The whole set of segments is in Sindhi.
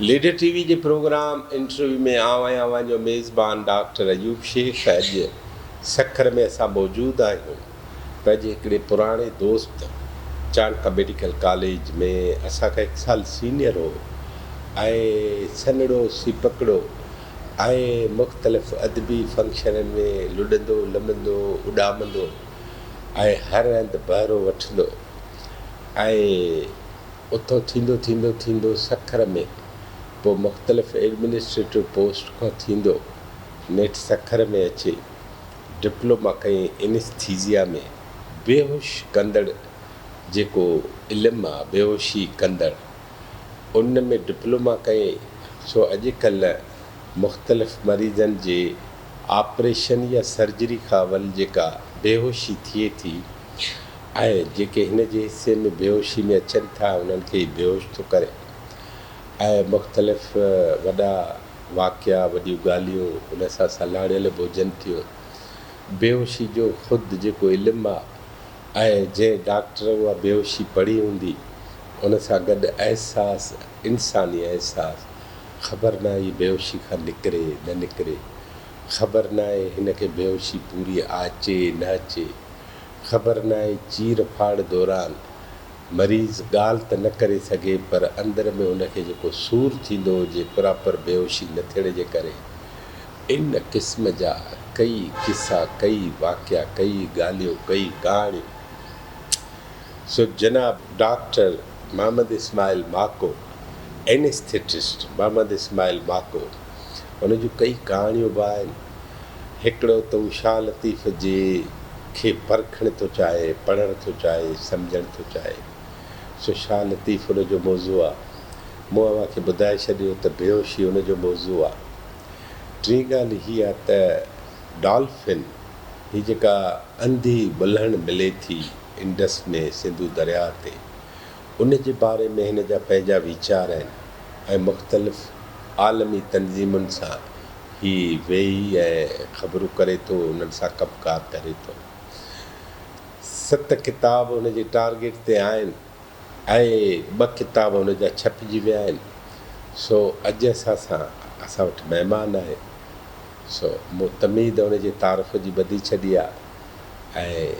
ليڊر ٽي وي جي پروگرام انٽرويو ۾ آئون آهيان اوهان جو ميزبان ڊاڪٽر ايوب شيخ اڄ سکر ۾ اسان موجود آهيون پنهنجي هڪڙي پراڻي دوست چانڊڪا ميڊيڪل ڪاليج ۾ اسان کان هڪ سال سينئر هو ۽ سنهڙو سيپڪڙو ۽ مختلف ادبي فنڪشنن ۾ لڏندو لمندو اڏامندو ۽ هر هنڌ بهرو وٺندو ۽ اتو ٿيندو ٿيندو ٿيندو سکر ۾ پوء مختلف ايڊمنسٽريٽو پوسٽ کان ٿيندو نيٺ سکر ۾ اچي ڊپلوما ڪيائين انسٿيزيا ۾ بيهوش ڪندڙ جيڪو علم آ بيهوشي ڪندڙ ان ۾ ڊپلوما ڪيائين سو اڄڪلهه مختلف مريضن جي آپريشن يا سرجري کان اول جيڪا بيهوشي ٿئي ٿي ۽ جيڪي هن جي حصي ۾ بيهوشي ۾ اچن ٿا انهن کي هي بيهوش ٿو ڪري ۽ مختلف وڏا واقعا وڏيون ڳالهيون ان سان سلهاڙيل به هجن ٿيون. بيهوشي جو خود جيڪو علم آ ۽ جنهن ڊاڪٽر اها بيهوشي پڙهي هوندي ان سان گڏ احساس انساني احساس خبر ناهي هي بيهوشي کان نڪري نه نڪري، خبر ناهي هن کي بيهوشي پوري آچي نه اچي، خبر ناهي چير ڦاڙ دوران مريض ڳالهه ته نه ڪري سگهي پر اندر ۾ هن کي جيڪو سور ٿيندو هجي پراپر بيهوشي نه ٿيڻ جي ڪري ان قسم جا ڪئي قصا ڪئي واقعا ڪئي ڳالهيون ڪئي ڪهاڻيون سو جناب ڊاڪٽر محمد اسماعيل ماڪو اينسٿيٽسٽ محمد اسماعيل ماڪو ان جون ڪئي ڪهاڻيون به آهن. هڪڙو ته هو شاهه لطيف جي کي پرکڻ ٿو چاهي، پڙهڻ ٿو چاهي، سمجهڻ ٿو چاهي. سو شاهه لطيف ان جو موضوع آ. مون اوهان کي ٻڌائي ڇڏيو ته بيهوشي ان جو موضوع آ. ٽين ڳالهه هي آ ته ڊالفن، هي جيڪا انڌي ٻلهڻ ملي ٿي انڊس ۾ سنڌو درياهه تي، ان جي باري ۾ هن جا پنهنجا ويچار آهن ۽ مختلف عالمي تنظيمن سان هي ويهي ۽ خبرون ڪري ٿو، انهن سان ڪم ڪار ڪري ٿو. ست ڪتاب هن جي ٽارگيٽ تي آهن ۽ ٻه ڪتاب هن جا ڇپجي ويا آهن. سو اڄ اسان سان اسان وٽ مهمان آهي. سو مون تمهيد هن جي تعارف جي ٻڌي ڇڏي آهي ۽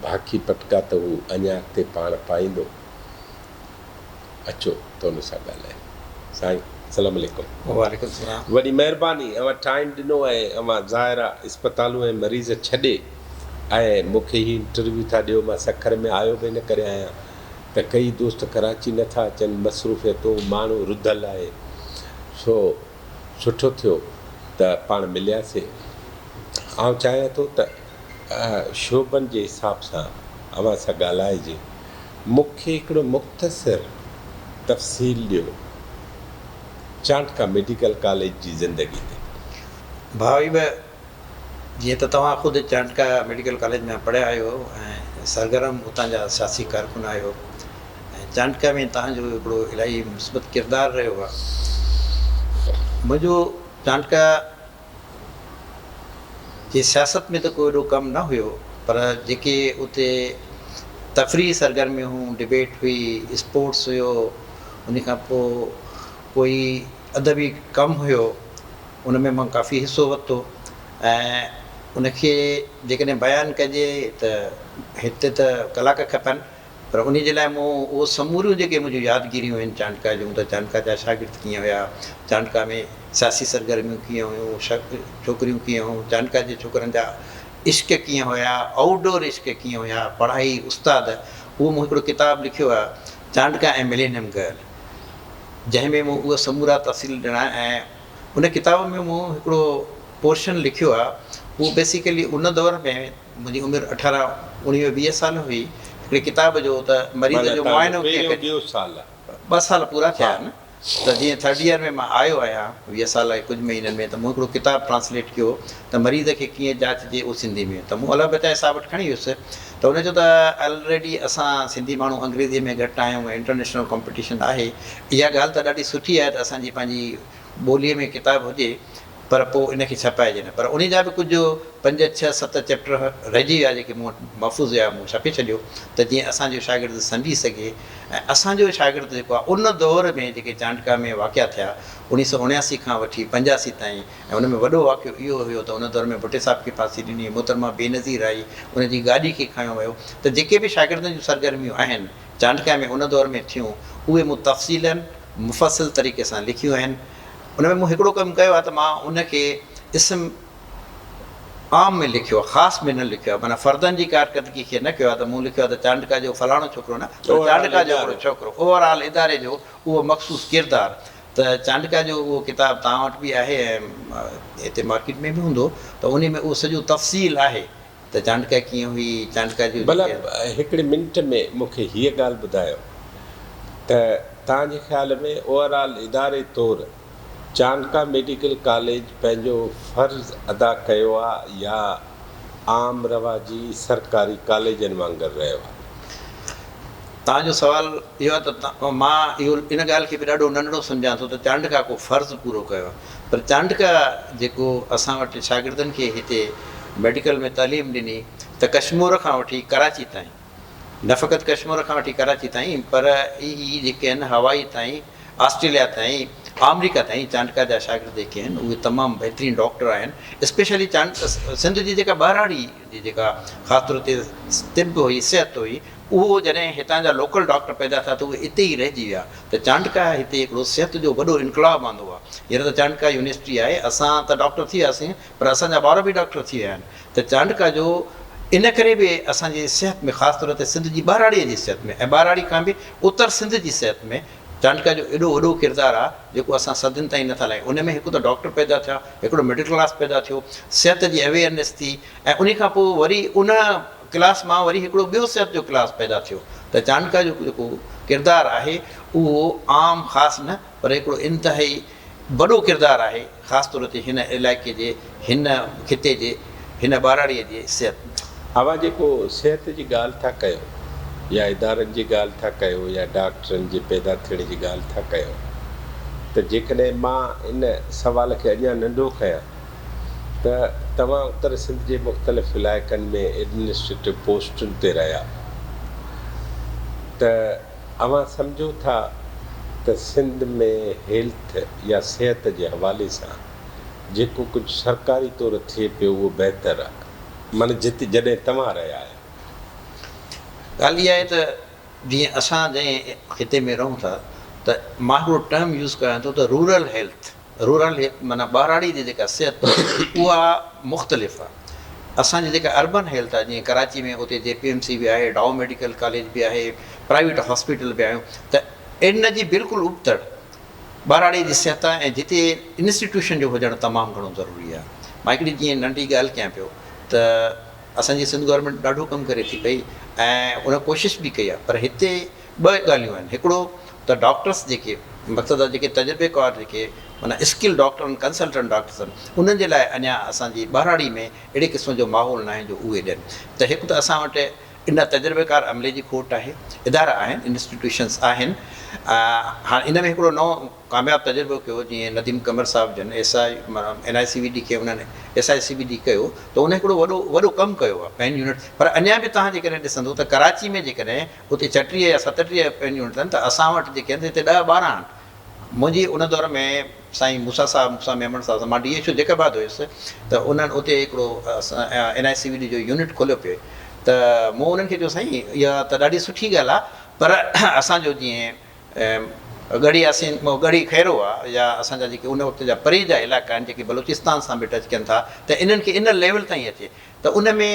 باقي پٽڪا ته هو اڃا اڳتي پاڻ پائيندو. اچو ته ان سان ڳالهايون. سائين السلام عليڪم. وعليڪم السلام. وڏي مهرباني اوهان ٽائيم ڏنو ۽ اوهان ظاهر آ اسپتالون ۽ مريض ڇڏي ۽ مون کي هي انٽرويو ٿا ڏيو مان سکر ۾ آيو به ان ڪري آهيان ته ڪئي دوست ڪراچي نه ٿا اچن مصروفيتون ماڻهو رڌل آهي سو سٺو ٿيو ته پاڻ ملياسي آئون چاهيان ٿو ته شعبن جي حساب سان اوهان سان ڳالهائجي. مون کي هڪڙو مختصر تفصيل ڏيو چانڊڪا ميڊيڪل ڪاليج جي زندگي تي. ڀاء ايوب، جيئن ته توهان خود چانڊڪا ميڊيڪل ڪاليج مان پڙهيا آهيو ۽ سرگرم اتان جا سياسي ڪارڪن آهيو ۽ چانڊڪا ۾ توهان جو هڪڙو الاهي مثبت ڪردار رهيو آهي. منهنجو چانڊڪا جي سياست ۾ ته ڪو ايڏو ڪم نه هيو پر جيڪي اتي تفريحي سرگرميون هيون، ڊبيٽ هئي، اسپورٽس هيو، ان کان پوء ڪوئي ادبي ڪم هيو ان ۾ مان ڪافي حصو ورتو ۽ ان کي جيڪڏهن بيان ڪجي ته هتي ته ڪلاڪ کپن. پر انهي جي لاء مون اهو سموريون جيڪي منهنجون يادگيريون آهن چانڊڪا جون ته چانڊڪا جا شاگرد ڪيئن هيا، چانڊڪا ۾ سياسي سرگرميون ڪيئن هيون، ڇوڪريون ڪيئن هيون، چانڊڪا جي ڇوڪرن جا عشق ڪيئن هيا، آئوٽ ڊور عشق ڪيئن هيا، پڙهائي، استاد، اهو مون هڪڙو ڪتاب لکيو آهي چانڊڪا ۽ ملينيم گرل جنهن ۾ مون اهي سمورا تفصيل ڏنا ۽ ان ڪتاب ۾ مون هڪڙو پورشن لکيو آهي اهو بيسيڪلي ان دور ۾ منهنجي عمر اٺارهن اڻويهه ويهه سال هئي، هڪڙي ڪتاب جو ته مريض معنيٰ جو توهان جو معائنو ڪيئن پهريون ڪجي. ٻيو سال آ. ٻه سال پورا ٿيا ها. آهن ته جيئن ٿرڊ ييئر ۾ مان آيو آهيان 20 سال ۽ ڪجهه مهينن ۾ ته مون هڪڙو ڪتاب ٽرانسليٽ ڪيو ته مريض کي ڪيئن جاچجي اهو سنڌي ۾ ته مون الهه بچائي صاحب وٽ کڻي ويس ته هن چيو ته الريڊي اسان سنڌي ماڻهو انگريزيء ۾ گهٽ آهيون ۽ انٽرنيشنل ڪامپيٽيشن آهي اها ڳالهه ته ڏاڍي سٺي آهي ته اسان جي پنهنجي ٻوليء ۾ ڪتاب هجي. پر پوء ان کي ڇپائجي نه پر انهي جا به ڪجهه پنج ڇهه ست چيپٽر رهجي ويا جيڪي مون وٽ محفوظ هيا مون ڇپي ڇڏيو ته جيئن اسان جو شاگرد سمجهي سگهي ۽ اسان جو شاگرد جيڪو آهي ان دور ۾ جيڪي چانڊڪا ۾ واقعا ٿيا اوڻيهه سؤ اوڻياسي کان وٺي پنجاسي تائين ۽ ان ۾ وڏو واقعو اهو هيو ته ان دور ۾ ڀٽي صاحب کي ڦاسي ڏني، محترمه بينظير آئي، ان جي گاڏي کي کنيو ويو ته جيڪي به شاگردن جون سرگرميون آهن چانڊڪا ۾ ان دور ۾ ٿيون اهي مون تفصيلاً مفصل طريقي سان لکيون آهن. ان ۾ مون هڪڙو ڪم ڪيو آهي ته مان ان کي اسم عام ۾ لکيو آهي خاص ۾ نه لکيو آهي معنيٰ فردن جي ڪارڪردگي کي نه ڪيو آهي ته مون لکيو آهي ته چانڊڪا جو فلاڻو ڇوڪرو نه پر چانڊڪا جو هڪڙو ڇوڪرو اوور آل اداري جو اهو مخصوص ڪردار ته چانڊڪا جو اهو ڪتاب توهان وٽ به آهي ۽ هتي مارڪيٽ ۾ به هوندو ته انهي ۾ اهو سڄو تفصيل آهي ته چانڊڪا ڪيئن هئي، چانڊڪا جو ڀلا جيڪي. هڪڙي منٽ ۾ مون کي هيء ڳالهه ٻڌايو ته توهان جي خيال ۾ اوور آل اداري طور چانڊڪا ميڊيڪل ڪاليج پنهنجو فرض ادا ڪيو آ يا عام رواجي سرڪاري ڪاليجن وانگر رهيو آ؟ توهان جو سوال اهو آهي ته مان اهو ان ڳالهه کي به ڏاڍو ننڍڙو سمجهان ٿو ته چانڊڪا ڪو فرض پورو ڪيو آهي پر چانڊڪا جيڪو اسان وٽ شاگردن کي هتي ميڊيڪل ۾ تعليم ڏني ته ڪشمور کان وٺي ڪراچي تائين نه فقط ڪشمور کان وٺي ڪراچي تائين پر اهي جيڪي آهن هوائي تائين آسٽريليا تائين آمريڪا تائين چانڊڪا جا شاگرد جيڪي آهن اهي تمام بهترين ڊاڪٽر آهن اسپيشلي چانڊ سنڌ جي جيڪا ٻهراڙي جي جيڪا خاص طور تي طب هئي صحت هئي اهو جڏهن هتان جا لوڪل ڊاڪٽر پيدا ٿيا ته اهي اتي ئي رهجي ويا ته چانڊڪا هتي هڪڙو صحت جو وڏو انقلاب آندو آهي. هينئر ته چانڊڪا يونيورسٽي آهي، اسان ته ڊاڪٽر ٿي وياسين پر اسان جا ٻار به ڊاڪٽر ٿي ويا آهن ته چانڊڪا جو ان ڪري به اسان جي صحت ۾ خاص طور تي سنڌ جي ٻهراڙيء جي صحت ۾ ۽ ٻهراڙي کان به اتر سنڌ جي صحت ۾ چانڊڪا جو ايڏو وڏو ڪردار آهي جيڪو اسان صدين تائين نٿا لاهيون. ان ۾ هڪ ته ڊاڪٽر پيدا ٿيا، هڪڙو مڊل ڪلاس پيدا ٿيو، صحت جي اويئرنيس ٿي ۽ انهي کان پوء وري ان ڪلاس مان وري هڪڙو ٻيو صحت جو ڪلاس پيدا ٿيو ته چانڊڪا جو جيڪو ڪردار آهي اهو عام خاص نه پر هڪڙو انتهائي وڏو ڪردار آهي خاص طور تي هن علائقي جي هن خطي جي هن ٻهراڙيء جي صحت ۾. اوهان جيڪو صحت جي ڳالهه ٿا ڪيو يا ادارن جي ڳالهه ٿا ڪيو يا ڊاڪٽرن جي پيدا ٿيڻ جي ڳالهه ٿا ڪيو ته جيڪڏهن مان ان سوال کي اڃا ننڍو ڪيان ته توهان اتر سنڌ جي مختلف علائقن ۾ ايڊمنسٽريٽو پوسٽن تي رهيا ته اوهان سمجهو ٿا ته سنڌ ۾ هيلٿ يا صحت جي حوالي سان جيڪو ڪجهه سرڪاري طور ٿئي پيو اهو بهتر آهي معنيٰ جتي جڏهن توهان رهيا آهيو. ڳالهه اها آهي ته جيئن اسان جنهن خطي ۾ رهون ٿا ته مان هڪڙو ٽرم يوز ڪريان ٿو ته رورل هيلٿ رورل هيلٿ معنيٰ ٻهراڙي جي جيڪا صحت اها مختلف آهي اسان جي جيڪا اربن هيلٿ آهي جيئن ڪراچي ۾ اتي جي پي ايم سي به آهي ڊائو ميڊيڪل ڪاليج به آهي پرائيويٽ هاسپيٽل به آهيون ته ان جي بلڪل ابتڙ ٻهراڙي جي صحت آهي ۽ جتي انسٽيٽيوشن جو هجڻ تمام گهڻو ضروري آهي مان هڪڙي جيئن ننڍي ڳالهه ڪيان پيو ته اسان جي سنڌ گورنمينٽ ڏاڍو ڪم ڪري ٿي پئي ۽ ان ڪوشش به ڪئي آهي پر هتي ٻه ڳالهيون آهن هڪڙو ته ڊاڪٽرس جيڪي مقصد آهي جيڪي تجربيڪار جيڪي معنيٰ اسڪل ڊاڪٽر آهن ڪنسلٽنٽ ڊاڪٽرس آهن انهن جي لاء اڃا اسان جي ٻهراڙي ۾ اهڙي قسم جو ماحول ناهي جو اهي ڏين ته هڪ ته اسان وٽ ان تجربيڪار عملي جي کوٽ آهي ادارا آهن انسٽيٽيوشنس آهن هاڻ ان ۾ هڪڙو نئون ڪامياب تجربو ڪيو جيئن نديم قمر صاحب جن ايس I معنيٰ اين آء سي وي ڊي کي انهن S I C V D ڪيو ته ان هڪڙو وڏو وڏو ڪم ڪيو آهي پين يونٽ پر اڃا به توهان جيڪڏهن ڏسندو ته ڪراچي ۾ جيڪڏهن اتي ڇٽيهه يا ستٽيهه پين يونٽ آهن ته اسان وٽ جيڪي آهن هتي ڏهه ٻارهن آهن منهنجي ان دور ۾ سائين موسيٰ صاحب موسيٰ ميمڻ صاحب سان مان ڊي ايڇ او جيڪب آباد هيس ته انهن اتي هڪڙو اين آء سي وي ڊي جو يونٽ کوليو پئي ته مون انهن کي چيو سائين اها ته ڏاڍي سٺي ڳالهه آهي پر اسان جو جيئن ڳڙهي ياسين ڳڙهي خيرو آ يا اسان جا جيڪي ان وقت جا پري جا علائقا آهن جيڪي بلوچستان سان به ٽچ ڪن ٿا ته انهن کي ان ليول تائين اچي ته ان ۾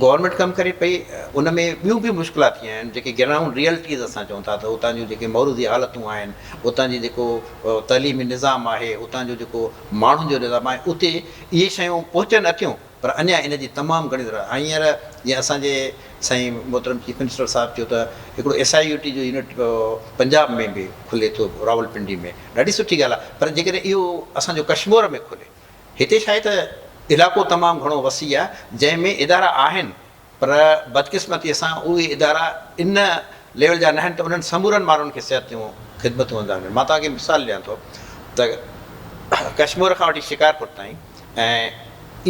گورنمينٽ ڪم ڪري پئي ان ۾ ٻيون به مشڪلات ٿي آهن جيڪي گرائونڊ ريئلٽيز اسان چئون ٿا ته اتان جون جيڪي معروضي حالتون آهن اتان جي جيڪو تعليمي نظام آهي اتان جو جيڪو ماڻهن جو نظام آهي اتي اهي شيون پهچن اٿيون پر اڃا ان جي تمام گهڻي ضرورت آهي. هينئر جيئن اسان جي سائين محترم چيف منسٽر صاحب چيو ته هڪڙو ايس I U ٽي جو يونٽ پنجاب ۾ به کلي ٿو راولپنڊي ۾ ڏاڍي سٺي ڳالهه آهي پر جيڪڏهن اهو اسان جو ڪشمور ۾ کلي هتي ڇا آهي ته علائقو تمام گهڻو وسيع آهي جنهن ۾ ادارا آهن پر بدقسمتيء سان اهي ادارا ان ليول جا ناهن ته انهن سمورن ماڻهن کي صحت جون خدمتون انجام ڏين. مان توهان کي مثال ڏيان ٿو ته ڪشمور کان وٺي شڪارپور تائين ۽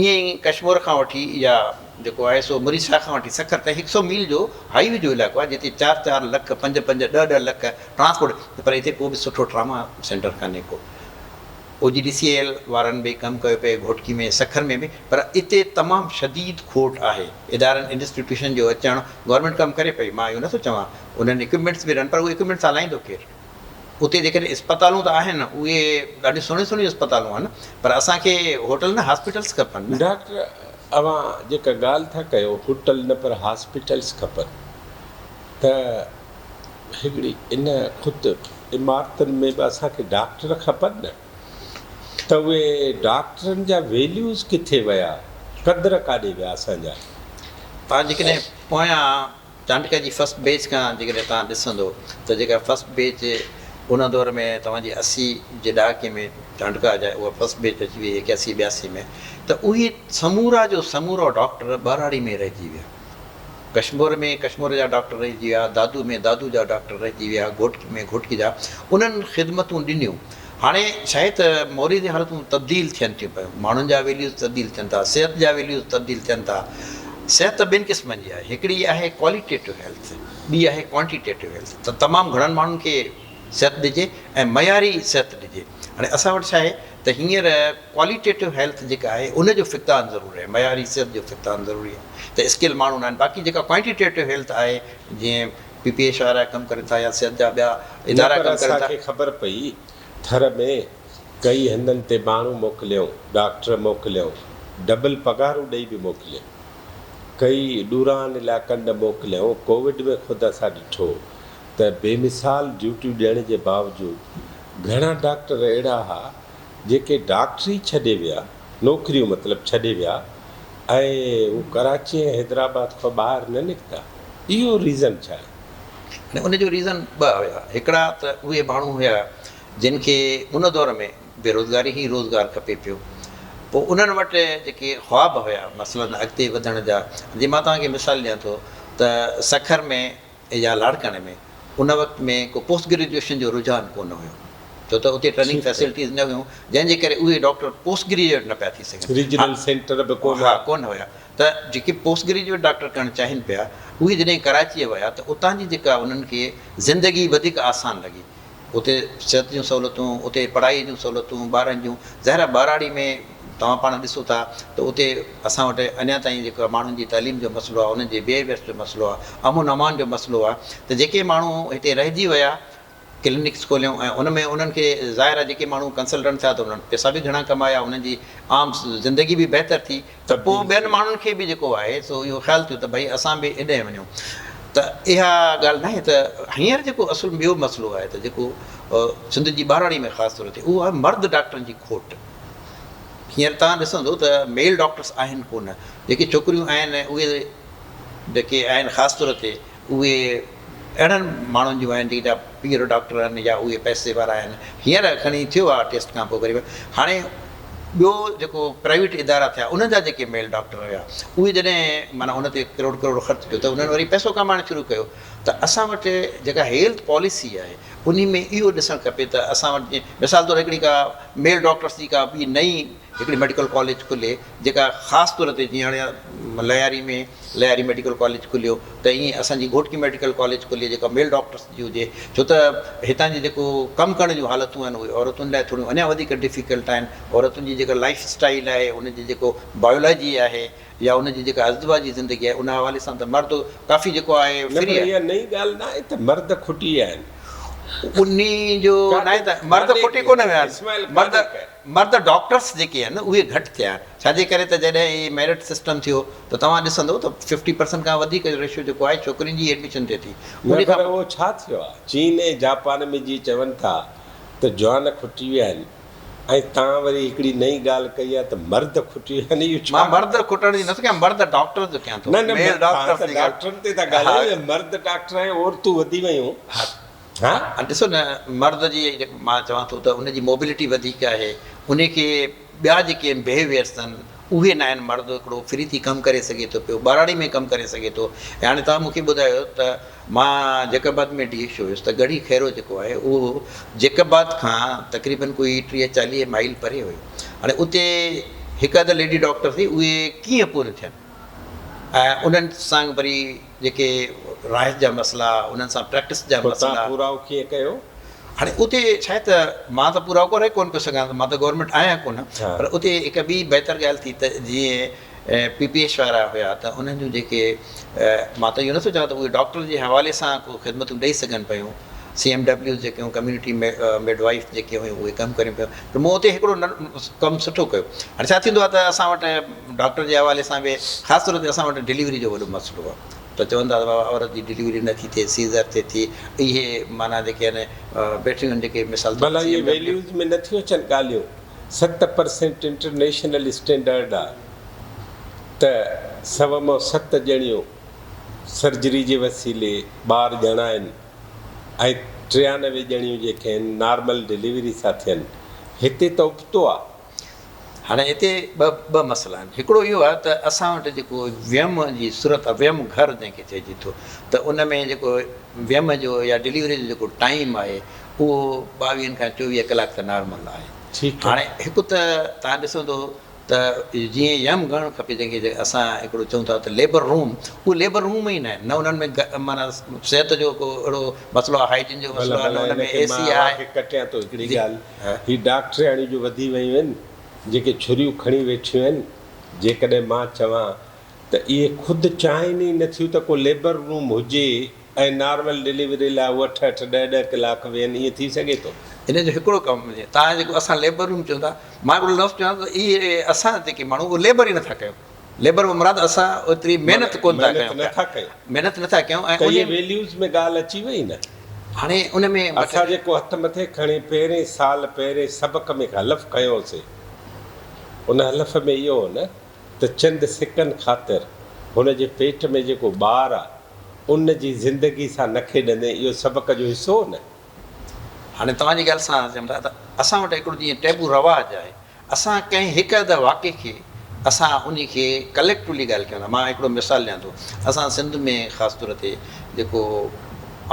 ائين ئي ڪشمور کان وٺي يا جيڪو آهي سو مريد شاهه کان وٺي سکر تائين هڪ سئو ميل جو هائي وي جو علائقو آهي جتي چار چار لک پنج پنج ڏهه ڏهه لک ٽرانسپورٽ پر هتي ڪو به سٺو ٽراما سينٽر ڪانهي ڪو او جي ڊي سي ايل وارن به ڪم ڪيو پئي گهوٽڪي ۾ سکر ۾ به پر اتي تمام شديد کوٽ آهي ادارن انسٽيٽيوشن جو اچڻ گورنمينٽ ڪم ڪري پئي مان اهو نٿو چوان انهن اڪوپمينٽس به ڏين پر اهي اڪوپمينٽس هلائيندو ڪير؟ اتي جيڪڏهن اسپتالون ته آهن اهي ڏاڍيون سهڻيون سهڻيون اسپتالون آهن پر اسان کي هوٽل نه هاسپيٽلس کپن نه. ڊاڪٽر اوهان جيڪا ڳالهه ٿا ڪيو هوٽل نه پر هاسپيٽلس کپن ته هڪڙي ان خود عمارتن ۾ به اسان کي ڊاڪٽر کپن نه ته اهي ڊاڪٽرن جا ويليوز ڪٿي ويا قدر ڪاڏي ويا اسان جا. توهان جيڪڏهن پويان چانڊڪا جي فرسٽ بيچ کان جيڪڏهن توهان ڏسندو ته جيڪا فرسٽ بيچ ان دور ۾ توهان جي 80 جي ڏهاڪي ۾ چانڊڪا جا اها فرسٽ بيچ اچي وئي 81 82 ۾ ته اهي سمورا جو سمورا ڊاڪٽر ٻهراڙي ۾ رهجي ويا. ڪشمور ۾ ڪشمور جا ڊاڪٽر رهجي ويا، دادو ۾ دادو جا ڊاڪٽر رهجي ويا، گهوٽڪي ۾ گهوٽڪي جا انهن خدمتون ڏنيون. هاڻي ڇاهي ته موري جي حالتون تبديل ٿين ٿيون پيون، ماڻهن جا ويليوز تبديل ٿين ٿا، صحت جا ويليوز تبديل ٿين ٿا. صحت ته ٻن قسمن جي آهي، هڪڙي آهي ڪواليٽيٽو هيلٿ، ٻي آهي ڪوانٽيٽيٽو هيلٿ ته تمام گهڻن ماڻهن کي صحت ڏجي ۽ معياري صحت ڏجي. هاڻي اسان وٽ ڇا آهي ته هينئر ڪواليٽيٽو هيلٿ جيڪا آهي ان جو فقدان ضرور آهي، معياري صحت جو فقدان ضروري آهي ته اسڪل ماڻهو ناهن، باقي جيڪا ڪوانٽيٽيٽو هيلٿ آهي جيئن پي پي ايڇ وارا ڪم ڪرن ٿا يا صحت جا ٻيا نه ادارا پر ڪم ڪرن اسان ٿا. کي خبر پئي ٿر ۾ ڪئي هنڌن تي ماڻهو موڪليائون، ڊاڪٽر موڪليائون، ڊبل پگهارون ڏئي به موڪليائون، ڪئي ڏورانهن علائقن ڏانهن موڪليائون، ڪووڊ ۾ خود اسان ڏٺو ته بي مثال ڊيوٽيون ڏيڻ جي باوجود گهڻا ڊاڪٽر اهڙا ها جيڪي ڊاڪٽري ڇڏي ويا، نوڪريون مطلب ڇڏي ويا ۽ هو ڪراچي ۽ حيدرآباد کان ٻاهر نه نڪتا. اهو ريزن ڇا آهي؟ هاڻي ان جو ريزن ٻه هيا، هڪڙا ته اهي ماڻهو هيا جن کي ان دور ۾ بيروزگاري ئي روزگار کپي پيو، پوء انهن وٽ جيڪي خواب هيا مثلاً اڳتي وڌڻ جا، جي مان توهان کي مثال ڏيان ٿو ته سکر ۾ يا لاڙڪاڻي ۾ ان وقت ۾ ڪو پوسٽ گريجوئيشن جو رجحان ڪونه هيو ڇو ته اتي ٽريننگ فيسلٽيز نه هيون جنهن جي ڪري اهي ڊاڪٽر پوسٽ گريجوئيٽ نه پيا ٿي سگهن. ريجنل سينٽر به ڪونه ها ڪونه هيا ته جيڪي پوسٽ گريجوئيٽ ڊاڪٽر ڪرڻ چاهين پيا اهي جڏهن ڪراچيء ويا ته اتان جي جيڪا انهن کي زندگي وڌيڪ آسان لڳي اتي صحت جون سهولتون، اتي پڙهائيء جون سهولتون، ٻارن جون، ظاهر آهي ٻهراڙي ۾ توهان پاڻ ڏسو ٿا ته اتي اسان وٽ اڃا تائين جيڪو ماڻهن جي تعليم جو مسئلو آهي، انهن جي بيهيويئرس جو مسئلو آهي، امن امان جو مسئلو آهي ته جيڪي ماڻهو هتي رهجي ويا ڪلينڪس کوليون ۽ ان ۾ انهن کي ظاهر آهي جيڪي ماڻهو ڪنسلٽنٽ ٿيا ته انهن پئسا به گهڻا ڪمايا، انهن جي عام زندگي به بهتر ٿي. ته پوء ٻين ماڻهن کي به جيڪو آهي سو اهو خيال ٿيو ته ڀئي اسان به ايڏانهن وڃون ته اها ڳالهه ناهي ته هينئر جيڪو اصل ٻيو مسئلو آهي ته جيڪو سنڌ جي ٻهراڙي ۾ خاص طور تي اهو آهي مرد ڊاڪٽرن جي کوٽ هينئر توهان ڏسندو ته ميل ڊاڪٽرس آهن ڪونه جيڪي ڇوڪريون آهن اهي جيڪي آهن خاص طور تي اهي اهڙن ماڻهن جون آهن جيڪي جا پيئر ڊاڪٽر آهن يا اهي پئسي وارا آهن. هينئر کڻي ٿيو آهي ٽيسٽ کان پوء وري هاڻي ٻيو جيڪو پرائيويٽ ادارا ٿيا انهن جا جيڪي ميل ڊاڪٽر هيا اهي جڏهن معنيٰ ان تي ڪروڙ ڪروڙ خرچ ٿيو ته انهن وري پئسو ڪمائڻ شروع ڪيو ته اسان وٽ جيڪا هيلٿ پاليسي آهي انهي ۾ اهو ڏسڻ کپي ته اسان وٽ جيئن مثال طور هڪڙي ڪا ميل ڊاڪٽرس جي ڪا ٻي نئين هڪڙي ميڊيڪل ڪاليج کلي جيڪا خاص طور تي جيئن هاڻي لياري ۾ لياري ميڊيڪل ڪاليج کليو ته ائين اسان جي گهوٽڪي ميڊيڪل ڪاليج کلي جيڪا ميل ڊاڪٽرس جي هجي ڇو ته هتان جي جيڪو ڪم ڪرڻ جون حالتون آهن اهي عورتن لاء ٿوريون اڃا وڌيڪ ڊفيڪلٽ آهن عورتن جي جيڪا لائف اسٽائيل آهي ان جي جيڪو بايولاجي آهي يا ان جي جيڪا ازدواجي زندگي آهي ان حوالي سان ته مرد ڪافي جيڪو آهي نه فري پر آهي. اها نئين ڳالهه ناهي ته مرد کٽي ويا آهن. انهي جو ناهي ته مرد ڪاڏي کٽي ڪونه ويا آهن اسماعيل مرد ڪاڏي ڪيا. مرد ڊاڪٽرس جيڪي آهن اهي گهٽ ٿيا آهن ڇاجي ڪري ته جڏهن هي ميرٽ سسٽم ٿيو ته توهان ڏسندو ته ففٽي پرسنٽ کان وڌيڪ ريشو جيڪو آهي ڇوڪرين جي ايڊميشن ٿئي ٿي نه ان پر کان اهو ڇا ٿيو آهي چين ۽ جاپان ۾ جيئن چون ٿا ته جوان کٽي ويا آهن ۽ توهان وري هڪڙي نئين ڳالهه ڪئي آهي ته مرد کٽي ويا آهن اهو ڇا مان مرد کٽڻ جي نٿو ڪيان مرد ڊاڪٽرس جو ڪيان ٿو نه نه ميل توهان ڊاڪٽرس ته جي ڳالهه ڊاڪٽرن تي ٿا ها ڳالهايو مرد ڊاڪٽر ۽ عورتون وڌي ويون ها ها. هاڻي ڏسو نه مرد جي مان چوان ٿو ته ان جي موبلٽي وڌيڪ آهي ان کي ٻيا جيڪي بهيويئرس آهن اهي نه آهن مرد هڪڙو فري ٿي ڪم ڪري سگهي ٿو پيو ٻهراڙي ۾ ڪم ڪري سگهي ٿو ۽ هاڻي توهان مون کي ٻڌايو ته مان جيڪب آباد ۾ ڊي ايڇ او هيس ته ڳڙهي خيرو جيڪو آهي اهو جيڪب آباد کان تقريبن ڪوئي 30 40 مائل پري هيو هاڻي اتي هڪ اڌ ليڊي ڊاڪٽر ٿي اهي ڪيئن پوريون ٿين ۽ انهن سان وري جيڪي رهائش جا مسئلا انهن سان پريڪٽس جا پوء توهان مسئلا. پورائو ڪيئن ڪيو؟ هاڻي اتي ڇا آهي ته مان ته پورائو ڪري ڪونه پيو سگهان مان ته گورنمينٽ آهيان ڪونه پر اتي هڪ ٻي بهتر ڳالهه ٿي ته جيئن پي پي ايڇ وارا هيا ته انهن جون جيڪي مان ته اهو نٿو چوان ته اهي ڊاڪٽر جي حوالي سان ڪو خدمتون ڏئي سگهن پيون سي ايم ڊبليوز جيڪيون ڪميونٽي مڊ وائيف جيڪي هيون اهي ڪم ڪريون پيون پر مون اتي هڪڙو ڪم سٺو ڪيو هاڻي ڇا ٿيندو آهي ته اسان وٽ ڊاڪٽر جي حوالي سان به خاص طور تي اسان وٽ ڊليوري جو وڏو مسئلو آهي ته چون ٿا ته بابا عورت جي ڊليوري نٿي ٿئي سيزر ٿئي ٿي اهي معنيٰ جيڪي آهن بيٽريون آهن جيڪي مثال طور ڀلا سي اهي ايم ڊبليو. ويليوز ۾ نٿيون اچن ڳالهيون 7% انٽرنيشنل اسٽينڊرڊ آ ته 100 مان ست ڄڻيون سرجري جي وسيلي ٻار ڄڻائن ۽ 93 ڄڻيون جيڪي آهن نارمل ڊليوري سان ٿين هتي ته ابتو آ. هاڻي هتي ٻه مسئلا آهن. هڪڙو اهو آهي ته اسان وٽ جيڪو ويم جي صورت آهي، ويم گهر جنهن کي چئجي ٿو ته ان ۾ جيڪو ويم جو يا ڊليوري جو جيڪو ٽائيم آهي اهو 22 کان 24 ڪلاڪ ته نارمل آهي. هاڻي هڪ ته توهان ڏسندو ته جيئن يم گهڻ کپي جنهن کي اسان هڪڙو چئون ٿا ته ليبر روم اهو ليبر روم ئي ناهن نه انهن ۾ معنيٰ صحت جو ڪو اهڙو مسئلو آهي هائيجين جو ڀلا مسئلو آهي نه ڀلا ان هن ۾ کي اي مان سي اوهان آهي. کي ڪٽيان ٿو هڪڙي جي ڳالهه هي ڊاڪٽرياڻيون جو وڌي ويون آهن جيڪي ڇريون کڻي ويٺيون آهن جيڪڏهن مان چوان ته اهي خود چاهين ئي نٿيون ته ڪو ليبر روم هجي ۽ نارمل ڊليوري لاء هو اٺ اٺ ڏهه ڏهه ڪلاڪ ويهن ائين ٿي سگهي ٿو؟ ان جو هڪڙو ڪم توهان جيڪو اسان ليبر روم چئون ٿا مان هڪڙو لفظ چوان ٿو ته اهي اسان جيڪي ماڻهو اهو ليبر ئي نٿا ڪيون ليبر مان مراد اسان اوتري محنت ڪونه ٿا ڪيون پيا محنت نٿا ڪيون ۽ ته اهي ويليوز ۾ ڳالهه اچي وئي نه. هاڻي ان ۾ اسان جيڪو هٿ مٿي کڻي پهرين سال پهرين سبق ۾ حلف کنيوسي ان حلف ۾ اهو هو نه ته چند سڪن خاطر هن جي پيٽ ۾ جيڪو ٻار آ ان جي زندگي سان نه کيڏندين اهو سبق جو حصو هو نه. هاڻي توهان جي ڳالهه سان چون ٿا ته اسان وٽ هڪڙو جيئن ٽيبو رواج آهي اسان ڪنهن هڪ اڌ واقعي کي اسان انهي کي ڪليڪٽولي ڳالهه ڪيون ٿا مان هڪڙو مثال ڏيان ٿو اسان سنڌ ۾ خاص طور تي جيڪو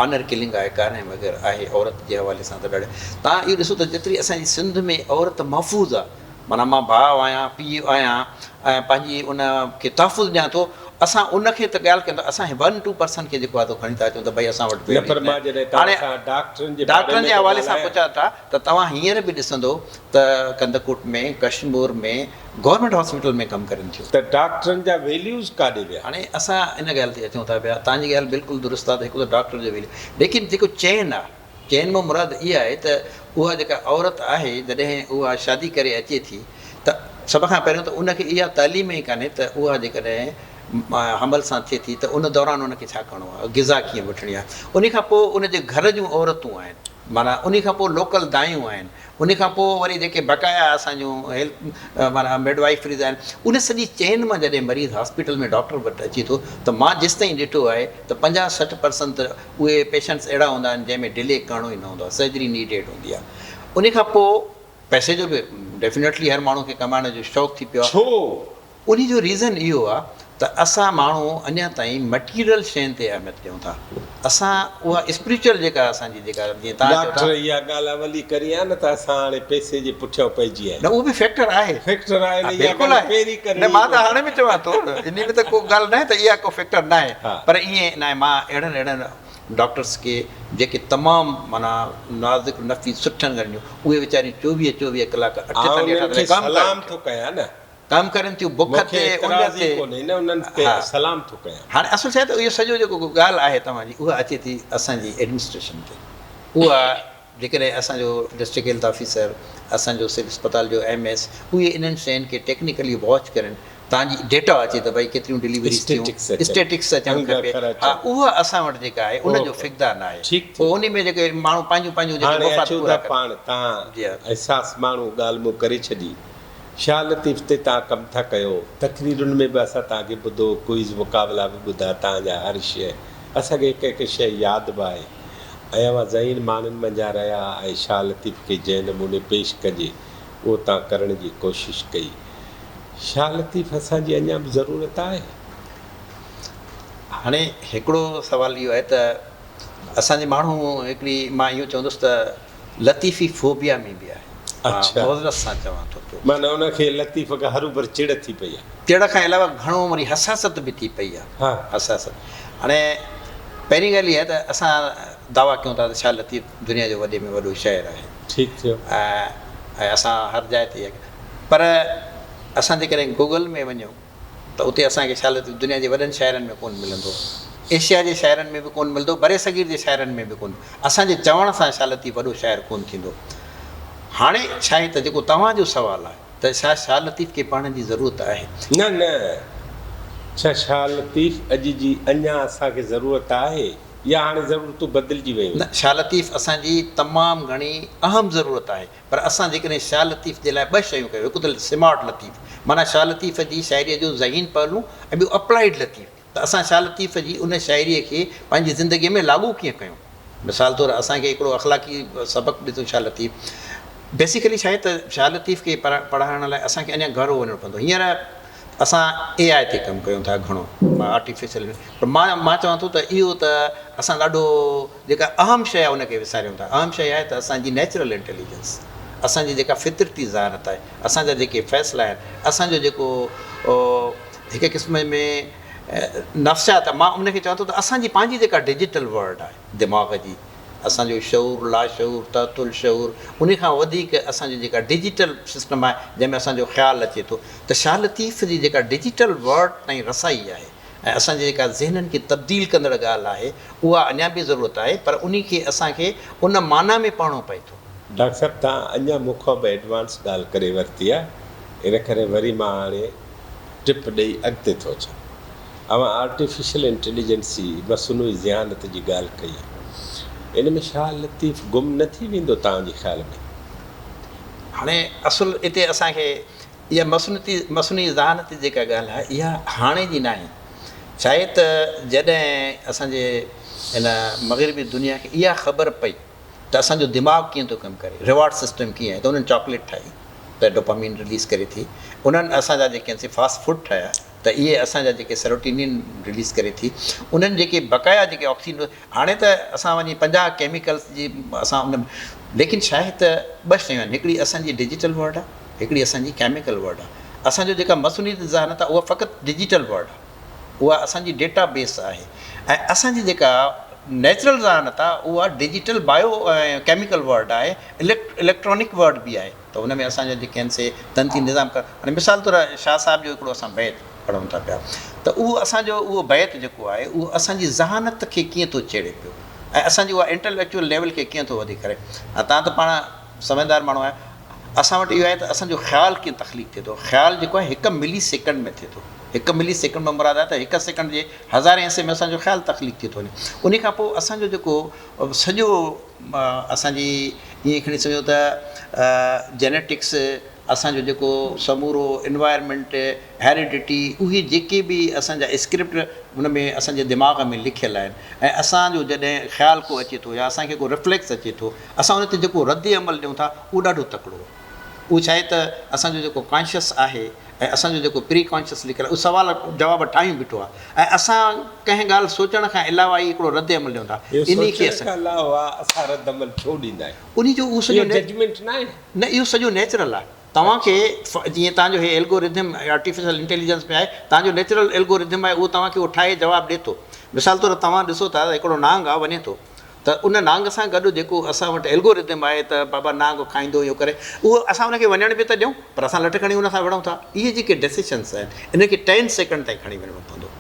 آنر ڪلنگ آهي ڪارنهن وغيره آهي عورت جي حوالي سان ته ڏاڍي توهان اهو ڏسو ته جيتري اسان جي سنڌ ۾ عورت محفوظ آهي معنيٰ مان ڀاء آهيان پيء آهيان ۽ پنهنجي ان کي تحفظ ڏيان ٿو اسان ان کي ته ڳالهه ڪيون ٿا اسان ون ٽو پرسن کي جيڪو آهي سو کڻي ٿا اچون ته ڀئي اسان وٽ نه پر مان جڏهن توهان سان ڊاڪٽرن جي باري ڊاڪٽرن ۾ جي ٿو حوالي سان ڳالهايان. پڇان ٿا ته توهان هينئر به ڏسندو ته ڪنڌڪوٽ ۾ ڪشمور ۾ گورنمينٽ هاسپيٽل ۾ ڪم ڪرين ٿيون. ته ڊاڪٽرن جا ويليوز ڪاڏي ويا؟ هاڻي اسان ان ڳالهه تي اچون ٿا پيا توهان جي ڳالهه بلڪل درست آهي ته هڪ ته ڊاڪٽر جو ويليو ليڪن جيڪو چين آهي چين مان مراد اها آهي ته اها جيڪا عورت آهي جڏهن اها شادي ڪري اچي ٿي ته سڀ کان پهريون ته ان کي اها تعليم ئي ڪانهي ته اها جيڪڏهن حمل سان ٿئي ٿي ته ان دوران ان کي ڇا ڪرڻو آهي غذا ڪيئن وٺڻي آهي ان کان پوء ان جي گهر جون عورتون آهن معنيٰ ان کان پوء لوڪل دايون آهن ان کان پوء وري جيڪي بقايا اسان جون هيلٿ معنيٰ مڊ وائفريز آهن ان سڄي چين مان جڏهن مريض هاسپيٽل ۾ ڊاڪٽر وٽ اچي ٿو ته مان جيستائين ڏٺو آهي ته 50 60 پرسنٽ ته اهي پيشنٽس اهڙا هوندا آهن جنهن ۾ ڊلي ڪرڻو ئي نه هوندو آهي سرجري نيڊيڊ هوندي آهي ان کان پوء پئسي جو به ڊيفينيٽلي هر ماڻهو کي ڪمائڻ جو شوق ٿي پيو آهي ڇو؟ انهي جو ريزن اهو آهي ته اسان ماڻهو اڃا تائين مٽيريل شين تي اهميت ڏيون ٿا اسان اها اسپريچوئل جيڪا اسان جي جيڪا جيئن توهان چئو ٿا ڊاڪٽر اها ڳالهه اول ئي ڪري ها نه ته اسان هاڻي پئسي جي پٺيان پئجي آيا نه اهو به فيڪٽر آهي فيڪٽر آهي نه ها اها بلڪل ڳالهه آهي پهرين ڪرڻي نه ئي مان ته ڪونه. هاڻي به چوان ٿو انهي ۾ ته ڪو ڳالهه ناهي ته اها ڪو فيڪٽر ناهي پر ائين ناهي مان اهڙن اهڙن ڊاڪٽرس کي جيڪي تمام معنيٰ نازڪ نفيس سٺن گهرن جون اهي ويچاريون 24 24 ڪلاڪ آئون 48 انهن کي 48 ڪم ڪرن سلام ٿيون ٿو ڪيان نه. ڪم ڪرن ٿيون بک مون کي تي اڃ اعتراض ئي تي ڪونهي نه انهن تي ها سلام ٿو ڪيان. هاڻي اصل ڇا آهي ته اهو سڄو جيڪو ڳالهه آهي توهان جي اها اچي ٿي اسان جي ايڊمنسٽريشن تي اها جيڪڏهن اسان جو ڊسٽرڪٽ هيلٿ آفيسر اسان جو سول اسپتال جو ايم ايس اهي انهن شين کي ٽيڪنيڪلي واچ ڪرن تان جي ڊيٽا اچي ته ڀئي ڪيتريون ڊليوريز ٿيون اسٽيٽڪس اچن اسٽيٽڪس اچڻ انگ کپي اکر ها اچن اها اسان وٽ جيڪا آهي ان جو اوهو فقدان آهي ٺيڪ ٿي پوء انهي ۾ جيڪي ماڻهو پنهنجون پنهنجون جيڪي هاڻي مفاد اچون پورا ٿا ڪن پاڻ تان جي ها احساس ماڻهو ڳالهه مون ڪري ڇڏي شاهه لطيف تي توهان ڪم ٿا ڪيو، تقريرن ۾ به اسان توهان کي ٻڌو، ڪوئز مقابلا به ٻڌا، توهان جا هر شيء اسان کي هڪ هڪ شيء ياد به آهي ۽ اوهان ذهين ماڻهن منجهان رهيا ۽ شاهه لطيف کي جنهن نموني پيش ڪجي اهو توهان ڪرڻ جي ڪوشش ڪئي. شاهه لطيف اسان جي اڃا به ضرورت آهي؟ هاڻي هڪڙو سوال اهو آهي ته اسان جي ماڻهو هڪڙي مان اهو چوندس ته لطيفي فوبيا ۾ به آهي. اڇا. مان معذرت سان چوان ٿو پيو. معنيٰ ان کي لطيف کان هروڀر چڙ ٿي پئي آهي. چڙ کان علاوه گهڻو وري حساست به ٿي پئي آهي. ها. حساست. هاڻي پهرين ڳالهه اها آهي ته اسان دعويٰ ڪيون ٿا ته شاهه لطيف دنيا جو وڏي ۾ وڏو شاعر آهي. ٺيڪ ٿيو. ۽ اسان هر جاء تي اها پر اسان جيڪڏهن گوگل ۾ وڃون ته اتي اسان کي شاهه لطيف دنيا جي وڏن شاعرن ۾ ڪونه ملندو. ايشيا جي شاعرن ۾ به ڪونه ملندو، برصغير جي شاعرن ۾ به ڪونه. اسان جي چوڻ سان شاهه لطيف وڏو شاعر ڪونه ٿيندو. هاڻي ڇا آهي ته جيڪو توهان جو سوال آهي ته ڇا شاهه لطيف کي پڙهڻ جي ضرورت آهي؟ نه نه، ڇا شاهه لطيف اڄ جي اڃا اسان کي ضرورت آهي يا هاڻي ضرورتون بدلجي ويون؟ نه، شاهه لطيف اسان جي تمام گهڻي اهم ضرورت آهي. پر اسان جيڪڏهن شاهه لطيف جي لاء ٻه شيون ڪيون، هڪ ته سمارٽ لطيف معنيٰ شاهه لطيف جي شاعريء جو ذهين پهلو ۽ ٻيو اپلائيڊ لطيف ته اسان شاهه لطيف جي ان شاعريء کي پنهنجي زندگيء ۾ لاڳو ڪيئن ڪيون. مثال طور اسان کي هڪڙو اخلاقي سبق ڏي ٿو شاهه لطيف. بيسيڪلي ڇا آهي ته شاهه لطيف کي پڙهائڻ لاء اسان کي اڃا گهرو وڃڻو پوندو. هينئر اسان اي آء تي ڪم ڪيون ٿا گهڻو آرٽيفيشل پر مان چوان ٿو ته اهو ته اسان ڏاڍو جيڪا اهم شيء آهي ان کي وساريون ٿا. اهم شيء آهي ته اسان جي نيچرل انٽيليجنس، اسان جي جيڪا فطرتي ذهانت آهي، اسان جا جيڪي فيصلا آهن، اسان جو جيڪو هڪ قسم ۾ نفسيات آهي، مان ان کي چوان ٿو ته اسان جي پنهنجي جيڪا ڊجيٽل ورلڊ آهي دماغ جي، اسان جو شعور، لاشعور، تحت الشعور، ان کان وڌيڪ اسان جو جيڪا ڊجيٽل سسٽم آهي جنهن ۾ اسان جو خيال اچي ٿو ته شاهه لطيف جي جيڪا ڊجيٽل ورلڊ تائين رسائي آهي، ۽ اسان جي جيڪا ذهنن کي تبديل ڪندڙ ڳالهه آهي اها اڃا به ضرورت آهي پر انهي کي اسان کي ان معنيٰ ۾ پڙهڻو پئي ٿو. ڊاڪٽر صاحب توهان اڃا مون کان به ايڊوانس ڳالهه ڪري ورتي آهي ان ڪري وري مان هاڻي ٽپ ڏئي اڳتي ٿو اچان. اوهان آرٽيفيشل انٽيليجنسي، مصنوعي ذهانت، جي ڳالهه ڪئي آهي ان ۾ شاهه لطيف گم نه ٿي ويندو توهان جي خيال ۾؟ هاڻي اصل اتي اسان کي اها مصنوعي ذهانت جي جيڪا ڳالهه آهي اها هاڻي جي ناهي. ڇاهي ته جڏهن اسان جي هن مغربي دنيا کي اها خبر پئي ته اسان جو دماغ ڪيئن ٿو ڪم ڪري، ريوارڊ سسٽم ڪيئن آهي ته انهن چاڪليٽ ٺاهي ته ڊوپامين رليز ڪري ٿي، انهن اسان جا جيڪي آهن سي فاسٽ فوڊ ٺاهيا ته اهي اسان جا جيڪي سيروٽينين رليز ڪري ٿي، انهن جيڪي بقايا جيڪي آڪسي هاڻي ته اسان وڃي 50 ڪيميڪلز جي اسان ان ليڪن ڇاهي ته ٻه شيون آهن هڪڙي اسان جي ڊجيٽل ورلڊ آهي هڪڙي اسان جي ڪيميڪل ورلڊ آهي. اسان جو جيڪا مصنوعي ذهانت آهي اها فقط ڊجيٽل ورلڊ آهي اها اسان جي ڊيٽا بيس آهي ۽ اسان جي جيڪا نيچرل ذهانت آهي اها ڊجيٽل بايو ۽ ڪيميڪل ورلڊ آهي اليڪٽرانڪ ورلڊ به آهي ته ان ۾ اسان جا جيڪي آهن سي تنتي نظام ڪر هاڻي مثال طور شاهه صاحب جو هڪڙو اسان بيت پڙهون ٿا پيا ته اهو اسان جو اهو بيت جيڪو آهي اهو اسان جي ذهانت کي ڪيئن ٿو ڇيڙي پيو ۽ اسان جي اها انٽليڪچوئل ليول کي ڪيئن ٿو وڌيڪ ڪري تان ته پاڻ سمجهدار ماڻهو آهيو. اسان وٽ اهو آهي ته اسان جو خيال ڪيئن تخليق ٿئي ٿو. خيال جيڪو آهي هڪ ملي سيڪنڊ ۾ ٿئي ٿو. هڪ ملي سيڪنڊ مان مراد آهي ته هڪ سيڪنڊ جي هزارين حصي ۾ اسان جو خيال تخليق ٿي ٿو وڃي. انهي کان پوء اسان جو جيڪو سڄو اسان جي ائين کڻي سمجهو ته جينيٽڪس اسان جو جيڪو سمورو انوائرمينٽ، هيريڊٽي اهي جيڪي به اسان جا اسڪرپٽ ان ۾ اسان جي دماغ ۾ لکيل آهن ۽ اسان جو جڏهن خيال ڪو اچي ٿو يا اسان کي ڪو رفليڪس اچي ٿو اسان ان تي جيڪو رد عمل ڏيون ٿا اهو ڏاڍو تڪڙو آهي. اهو ڇا آهي ته اسان جو جيڪو ڪانشس آهي ۽ اسان جو جيڪو پري ڪانشس لکيل آهي اهو سوال جواب ٺاهيون بيٺو آهي ۽ اسان ڪنهن ڳالهه سوچڻ کان علاوه ئي هڪڙو رد عمل ڏيون ٿا. اهو انهي کي سوچڻ اسان. کان علاوه اسان رد عمل ڇو ڏيندا آهيون؟ انهي جو اهو سڄو اهو ججمينٽ ناهي؟ نه اهو سڄو نيچرل آهي. توهان کي جيئن توهان جو هي الگورٿم آرٽيفيشل انٽيليجنس ۾ آهي توهان جو نيچرل الگورٿم آهي اهو توهان کي اهو ٺاهي جواب ڏي ٿو. مثال طور توهان ڏسو ٿا ته هڪڙو نانگ آهي وڃي ٿو ته ان نانگ سان گڏ جيڪو اسان وٽ الگورٿم آهي ته بابا نانگ کائيندو اهو ڪري اهو اسان ان کي وڃڻ به ته ڏيون پر اسان لٺ کڻي ان سان وڙهون ٿا اهي جيڪي ڊسيشنس آهن انهن کي ٽين سيڪنڊ تائين کڻي وڃڻو پوندو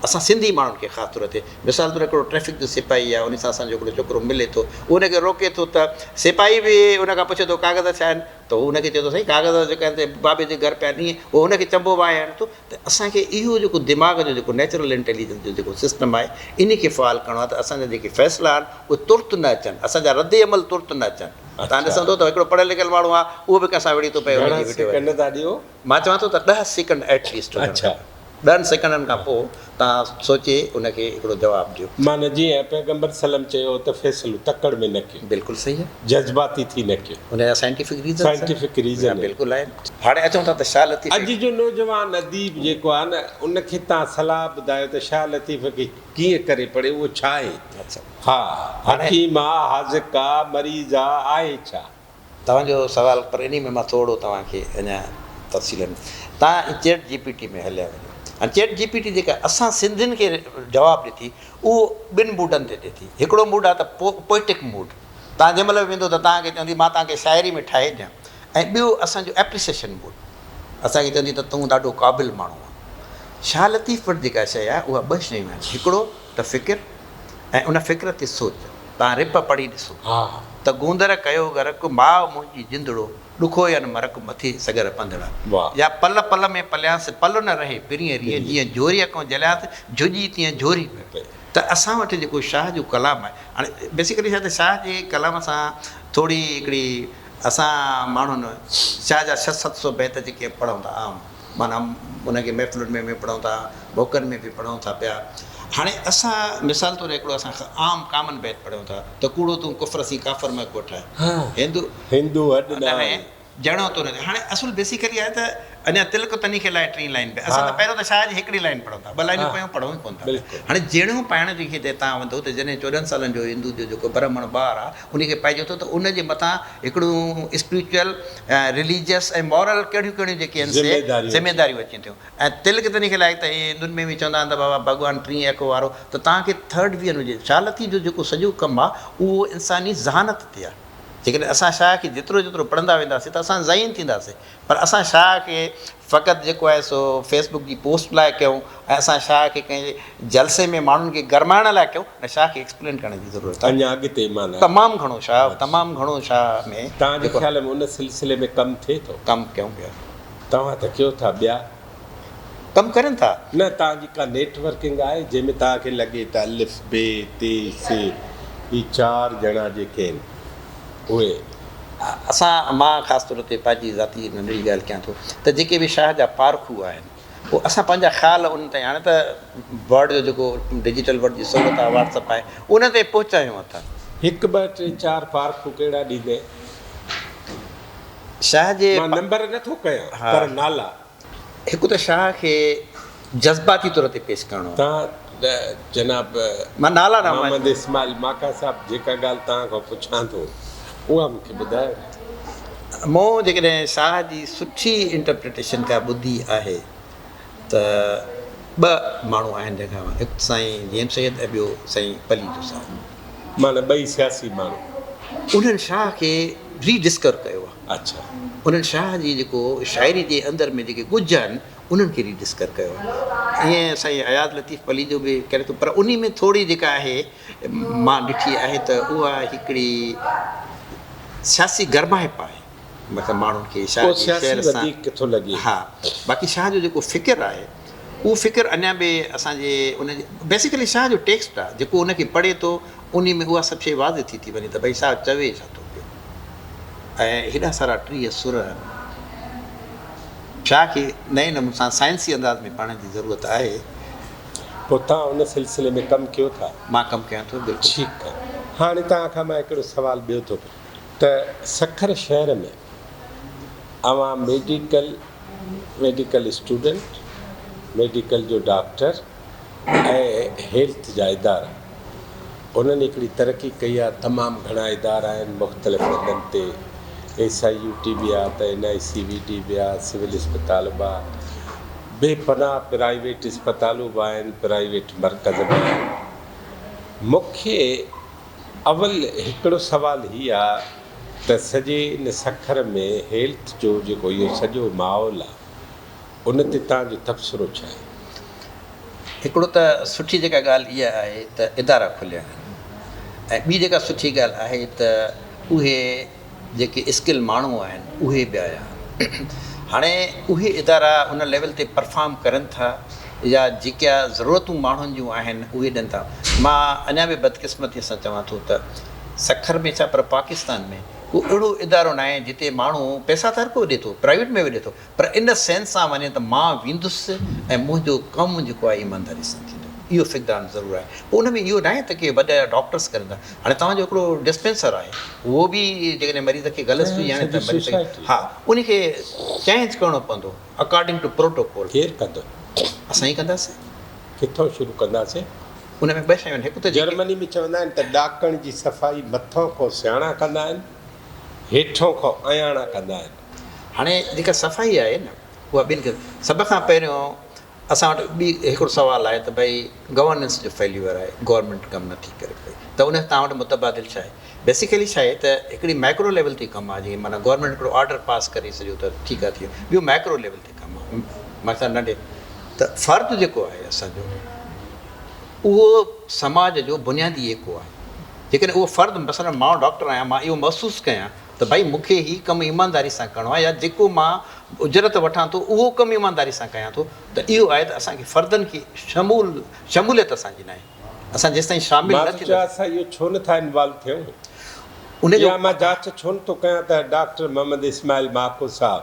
اسان سنڌي ماڻهن کي خاص طور تي مثال طور هڪڙو ٽريفڪ جو سپاهي آهي ان سان اسان جو هڪڙو ڇوڪرو ملي ٿو اهو ان کي روڪي ٿو ته سپاهي به ان کان پڇي ٿو ڪاغذ ڇا آهن ته هو ان کي چئي ٿو سائين ڪاغذ جيڪا آهن سي بابي جي گهر پيا آهن ائين هو ان کي چنبو واهي هڻي ٿو ته اسان کي اهو جيڪو دماغ جو جيڪو نيچرل انٽيليجنس جو جيڪو سسٽم آهي انهي کي فعال ڪرڻو آهي ته اسان جا جيڪي فيصلا آهن اهي ترت نه اچن اسان جا رد عمل ترت نه اچن تان ڏسندو ته هڪڙو پڙهيل لکيل ماڻهو آهي اهو به ڪنهن سان وڙهي ٿو پئي ان گهڻا جي وڊيو سيڪنڊ ٿا ڏيو؟ مان چوان ٿو ته 10 سيڪنڊ ايٽ ليسٽ هجڻ اڇا کپن. ڏهن سيڪنڊن کان پوء توهان سوچي ان کي هڪڙو جواب ڏيو. معنيٰ جيئن پيغمبر صلعم چيو ته فيصلو تڪڙ ۾ نه ڪيو. بلڪل صحيح آهي. جذباتي ٿي نه ڪيو. ان جا سائنٽيفڪ ريزنس آهن. سائنٽيفڪ ريزن آهن. بلڪل آهن. هاڻي اچون ٿا ته شاهه لطيف. اڄ جو نوجوان اديب جيڪو آهي نه ان کي توهان صلاح ٻڌايو ته شاهه لطيف کي ڪيئن ڪري پڙهي اهو ڇا آهي؟ اڇا. ها حڪيم آ، حاذق آ، مريض آ، آهي ڇا؟ توهان جو سوال پر انهي ۾ مان ٿورو توهان کي اڃا تفصيل توهان چيٽ جي پي ٽي ۾ هليا وڃو هاڻي چيٽ جي پي ٽي جيڪا اسان سنڌين کي جواب ڏي ٿي اهو ٻن موڊن تي ڏي ٿي هڪڙو موڊ آهي ته پوئٽڪ موڊ توهان جنهن مهل به ويندو ته توهان کي چوندي مان توهان کي شاعري ۾ ٺاهي ڏيان ۽ ٻيو اسان جو ايپريسيشن موڊ اسان کي چوندي ته تون ڏاڍو قابل ماڻهو آهين شاهه لطيف وٽ جيڪا شيء آهي اها ٻه شيون آهن هڪڙو ته فڪر ۽ ان فڪر تي سوچ. تان رپ پڙهي ڏسو ته گوندر ڪيو غرق، ماء منهنجي جندڙو، ڏکوئين مرڪ، مٿي سڳر پنڌڙا. يا پل پل ۾ پليانس، پل نه رهي پرينء ريء، جيئن جهوريء کئون جليانس، جهڄي تيئن جهوري پئي. ته اسان وٽ جيڪو شاهه جو ڪلام آهي، هاڻي بيسيڪلي ڇا ته شاهه جي ڪلام سان ٿوري هڪڙي اسان ماڻهن شاهه جا ڇهه ست سو بيت جيڪي پڙهون ٿا عام، معنيٰ ان کي محفلن ۾ به پڙهون ٿا، موقعن ۾ به پڙهون ٿا پيا. هاڻي اسان مثال طور هڪڙو اسان عام ڪامن بيت پڙهيون ٿا ته ڪوڙو تون ڪفر سين ڪافر م ڪوٺاء، هندو هندو هڏ نه آهي. جڻو تون نه. هاڻي اصل بيسيڪلي آهي ته اڃا تلڪ تني کي لاء ٽين لائين به اسان ته پهريون ته شاهه جي هڪڙي لائين پڙهون ٿا، ٻه لائينون پيون پڙهون ئي ڪونه ٿا پيا. هاڻي جڻيو پائڻ جي کي تان وڌو ته جڏهن 14 سالن جو هندو جو جيڪو برهمڻ ٻار آهي انهي کي پائجي ٿو ته ان جي مٿان هڪڙيون اسپريچوئل، رليجيس ۽ مورل ڪهڙيون ڪهڙيون جيڪي آهن سي ذميداريون اچن ٿيون ۽ تلڪ تنهن کي لائق ته اهي هندن ۾ به چوندا آهن ته بابا ڀڳوان ٽين اک وارو ته توهان کي ٿرڊ ويئن هجي. شاهه لطيف جو جيڪو سڄو ڪم آهي اهو انساني ذهانت تي آهي. جيڪڏهن اسان شاهه کي جيترو جيترو پڙهندا وينداسين ته اسان ذهين ٿينداسين پر اسان شاهه کي فقط جيڪو آهي سو فيس بڪ جي پوسٽ لاء ڪيون ۽ اسان شاهه کي ڪنهن جلسي ۾ ماڻهن کي گرمائڻ لاء ڪيون نه شاهه کي ايڪسپلين ڪرڻ جي ضرورت آهي. اڃا اڳتي معنيٰ. تمام گهڻو شاهه تمام گهڻو شاهه ۾. توهان جي خيال ۾ ان سلسلي ۾ ڪم ٿئي ٿو؟ ڪم ڪيون پيا. توهان ته ڪيو ٿا ٻيا. ڪم ڪرين ٿا. نه توهان جي ڪا نيٽ ورڪنگ آهي جنهن ۾ توهان کي لڳي ته الف بي تي سي هي چار ڄڻا جيڪي آهن اهي. اسان مان خاص طور تي پنهنجي ذاتي ننڍڙي ڳالهه ڪيان ٿو ته جيڪي به شاهه جا پارکو آهن پوء اسان پنهنجا خيال ان تائين هاڻي ته ورڊ جو جيڪو ڊجيٽل ورڊ جي سهولت آهي واٽس اپ آهي ان تي پهچايون اٿا. هڪ ٻه ٽي چار پارکو ڪهڙا ڏيندين؟ شاهه جي. مان نمبر نه ٿو ڪيان پر نالا. هڪ ته شاهه کي جذباتي طور تي پيش ڪرڻو آهي. توهان جناب مان نالا نه محمد اسماعيل ماڪا صاحب جيڪا ڳالهه توهان کان پڇان ٿو اها مون کي ٻڌايو. مون جيڪڏهن شاهه جي سٺي انٽرپريٽيشن ڪا ٻڌي آهي ته ٻه ماڻهو آهن جنهن کان هڪ سائين جي ايم سيد ۽ ٻيو سائين پليجو صاحب. معنيٰ ٻئي سياسي ماڻهو. انهن شاهه کي ري ڊسڪور ڪيو آهي. اڇا. انهن شاهه جي جيڪو شاعري جي اندر ۾ جيڪي ڳجهه آهن انهن کي ري ڊسڪور ڪيو آهي. ائين سائين اياز لطيف پليجو به ڪري ٿو پر انهي ۾ ٿوري جيڪا آهي مان ڏٺي آهي ته اها هڪڙي سياسي گرمائپ آهي مطلب ماڻهن کي شاهه جي شعر سان ٿو لڳي. ها باقي شاهه جو جيڪو فڪر آهي اهو فڪر اڃا به اسان جي ان جي بيسيڪلي شاهه جو ٽيڪسٽ آهي جيڪو ان کي پڙهي ٿو انهي ۾ اها سڀ شيء واضح ٿي ٿي وڃي ته ڀئي شاهه چوي ڇا ٿو پيو ۽ هيڏا سارا 30 سر آهن. شاهه کي نئين نموني سان سائنسي انداز ۾ پڙهڻ جي ضرورت آهي. پوء توهان ان سلسلي ۾ ڪم ڪيو ٿا؟ مان ڪم ڪيان ٿو بلڪل. ٺيڪ آهي. هاڻي توهان کان مان هڪڙو سوال ٻيو ٿو پڇان ته سکر شهر ۾ اوهان ميڊيڪل، ميڊيڪل اسٽوڊنٽ، ميڊيڪل جو ڊاڪٽر ۽ هيلٿ جا ادارا انهن هڪڙي ترقي ڪئي آهي تمام گهڻا ادارا آهن مختلف هنڌن تي ايس I U ٽي به آهي ته N I C V D به آهي سول اسپتال به آهي بي پناهه پرائيويٽ اسپتالون به آهن پرائيويٽ مرڪز به آهن مون کي اول هڪڙو سوال هي آهي ته سڄي ان سکر ۾ هيلٿ جو جيڪو اهو سڄو ماحول آهي ان تي توهان جو تبصرو ڇا آهي؟ هڪڙو ته سٺي جيڪا ڳالهه اها آهي ته ادارا کليا آهن ۽ ٻي جيڪا سٺي ڳالهه آهي ته اهي جيڪي اسڪل ماڻهو آهن اهي به آيا آهن. هاڻي اهي ادارا ان ليول تي پرفارم ڪرن ٿا يا جيڪا ضرورتون ماڻهن جون آهن اهي ڏين ٿا. مان اڃا به بدقسمتي سان چوان ٿو ته سکر ۾ ڇا پر پاڪستان ۾ ڪو اهڙو ادارو ناهي جتي ماڻهو پئسا ته هر ڪو ڏي ٿو پرائيويٽ ۾ به ڏي ٿو پر ان سينس سان وڃي ته مان ويندس ۽ منهنجو ڪم جيڪو آهي ايمانداري سان ٿيندو اهو فقدان ضرور آهي پوء ان ۾ اهو ناهي ته ڪي وڏا ڊاڪٽرس ڪرن ٿا هاڻي توهان جو هڪڙو ڊسپينسر آهي اهو به جيڪڏهن مريض کي غلط سوئي هڻي ته مريض کي ها ان کي چينج ڪرڻو پوندو اڪارڊنگ ٽو پروٽوڪول. ڪير ڪندو؟ اسان ئي ڪنداسين. ڪٿان شروع ڪنداسين؟ ان ۾ ٻه شيون آهن هڪ ته جيڪي. جرمني ۾ چوندا آهن ته ڏاڪڻ جي صفائي مٿان کان سياڻا ڪندا آهن، هيٺان کان اياڻا ڪندا آهن. هاڻي جيڪا صفائي آهي نه اها ٻن قسم سڀ کان پهريون اسان وٽ ٻي هڪڙو سوال آهي ته ڀئي گورننس جو فيليور آهي گورنمينٽ ڪم نٿي ڪري پئي ته ان توهان وٽ متبادل ڇا آهي بيسيڪلي ڇا آهي ته هڪڙي مائڪرو ليول تي ڪم آهي جيئن معنيٰ گورنمينٽ هڪڙو آرڊر پاس ڪري سڄو ته ٺيڪ آهي ٿي ويو ٻيو مائڪرو ليول تي ڪم آهي معنيٰ ننڍي ته فرد جيڪو آهي اسان جو اهو سماج جو بنيادي ايڪو آهي جيڪڏهن اهو فرد مثلا مان ڊاڪٽر آهيان مان اهو محسوس ڪيان ته ڀائي مون کي هي ڪم ايمانداري سان ڪرڻو آهي يا جيڪو مان اجرت وٺان ٿو اهو ڪم ايمانداري سان ڪيان ٿو ته اهو آهي ته اسان کي فردن کي شمول شموليت اسان جي ناهي اسان جيستائين شامل نه مان ٿو چوان ٿينداسين. اسان اهو ڇو نه ٿا انوالو ٿيون ان جو يا مان جاچ ڇو نه ٿو ڪيان ته ڊاڪٽر محمد اسماعيل ماڪو صاحب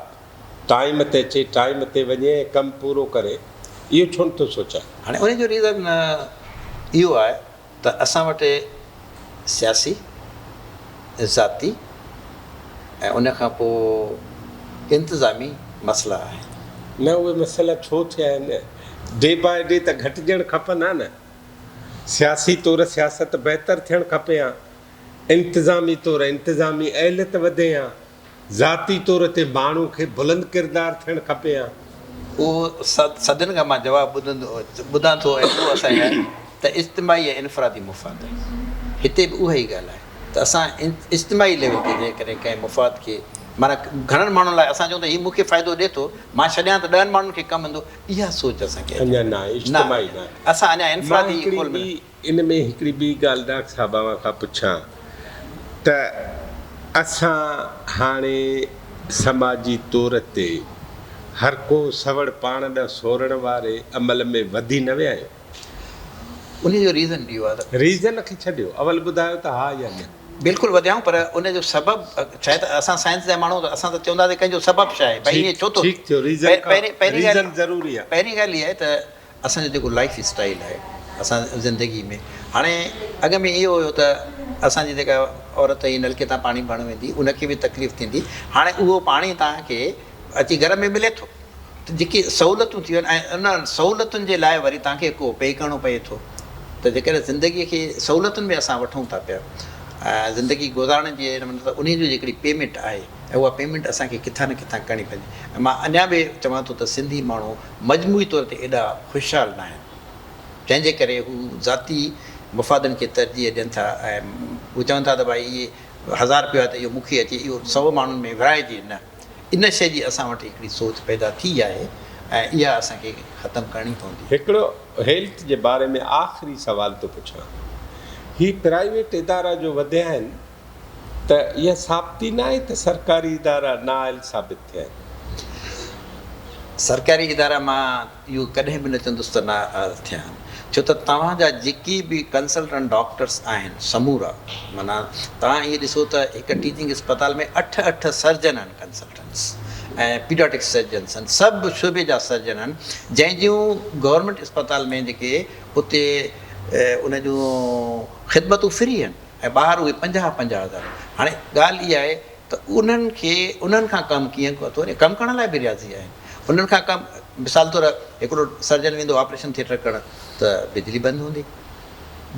ٽائيم تي اچي ٽائيم تي وڃي ۽ ڪم پورو ڪري اهو ڇو نه ٿو سوچان. هاڻي ان جو ريزن اهو آهي ته اسان وٽ سياسي، ذاتي ۽ ان کان پوء انتظامي مسئلا آهن. نه اهي مسئلا ڇو ٿيا آهن؟ ڊي باء ڊي ته گهٽجڻ کپن ها نه. سياسي طور سياست بهتر ٿيڻ کپي ها، انتظامي طور انتظامي اهليت وڌي ها، ذاتي طور تي ماڻهو کي بلند ڪردار ٿيڻ کپي ها. اهو صدين کان مان جواب ٻڌان ٿو ۽ اهو اسان جي آهي ته اجتماعي ۽ انفرادي مفاد آهي. هتي به اها ئي ڳالهه آهي ته اسان اجتماعي ليول تي جيڪڏهن ڪنهن مفاد کي معنيٰ گهڻن ماڻهن لاء اسان چئون ته هي مون کي فائدو ڏئي ٿو مان ڇڏيان ته ڏهن ماڻهن کي ڪم ايندو اها سوچ اسان کي اڃا ناهي اجتماعي ناهي. اسان اڃا مان انفرادي هڪڙي کول ۾ ٻي ان ۾ هڪڙي ٻي ڳالهه ڊاڪٽر صاحب اوهان کان پڇان ته اسان هاڻي سماجي طور تي هر ڪو سوڙ پاڻ ڏانهن سورڻ واري عمل ۾ وڌي نه ويا آهيون؟ انهي جو ريزن اهو آهي ته. ريزن کي ڇڏيو اول ٻڌايو ته ها يا نه. بلڪل وڌيا آهيون پر ان جو سبب ڇا آهي ته اسان سائنس جا ماڻهو ته اسان ته چونداسين ڪنهن جو سبب ڇا آهي ڀئي ائين ڇو ٿو ٺيڪ ٿيو ريزن کان ريزن ضروري آهي. پهرين ڳالهه اها آهي ته اسان جو جيڪو لائيف اسٽائيل آهي اسان زندگي ۾ هاڻي اڳ ۾ اهو هيو ته اسان جي جيڪا عورت هئي نلڪي تان پاڻي ڀرڻ ويندي ان کي به تڪليف ٿيندي هاڻي اهو پاڻي توهان کي اچي گهر ۾ ملي ٿو ته جيڪي سهولتون ٿي ويون آهن ۽ ان سهولتن جي لاء وري توهان کي ڪو پي ڪرڻو پئي ٿو ته جيڪڏهن زندگي کي سهولتن ۾ اسان وٺون ٿا پيا زندگي گذارڻ جي مطلب انهي جو جيڪڙي پيمينٽ آهي ۽ اها پيمينٽ اسان کي ڪٿان نه ڪٿان ڪرڻي پوندي ۽ مان اڃا به چوان ٿو ته سنڌي ماڻهو مجموعي طور تي ايڏا خوشحال ناهن، جنهن جي ڪري هو ذاتي مفادن کي ترجيح ڏين ٿا ۽ هو چون ٿا ته ڀائي اهي هزار رپيو آهي ته اهو مون کي اچي اهو سئو ماڻهن ۾ ورهائجي نه. ان شيء جي اسان وٽ هڪڙي سوچ پيدا ٿي آهي ۽ اها اسان کي ختم ڪرڻي پوندي. هڪڙو هيلٿ جي باري ۾ آخري سوال ٿو پڇان. هي پرائيويٽ ادارا جو وڌيا آهن ته اها ثابتي ناهي ته سرڪاري ادارا نااهل ثابت ٿيا آهن. سرڪاري ادارا مان اهو ڪڏهن به نه چوندس ته نااهل ٿيا آهن ڇو ته توهان جا جيڪي به ڪنسلٽنٽ ڊاڪٽرس آهن سمورا معنيٰ توهان ائين ڏسو ته هڪ ٽيچنگ اسپتال ۾ اٺ اٺ سرجن آهن ڪنسلٽنٽس ۽ پيڊاٽڪ سرجنس آهن سڀ شعبي جا سرجن آهن جنهن جون گورنمينٽ اسپتال ۾ جيڪي اتي ان جون خدمتون فري آهن. ۽ ٻاهر اهي پنجاهه پنجاهه هزار هاڻي ڳالهه اها آهي ته انهن کي انهن کان ڪم ڪيئن ٿو وڃي ڪم ڪرڻ لاء به رياضي آهن انهن کان ڪم مثال طور هڪڙو سرجن ويندو آپريشن ٿيٽر ڪرڻ ته بجلي بند هوندي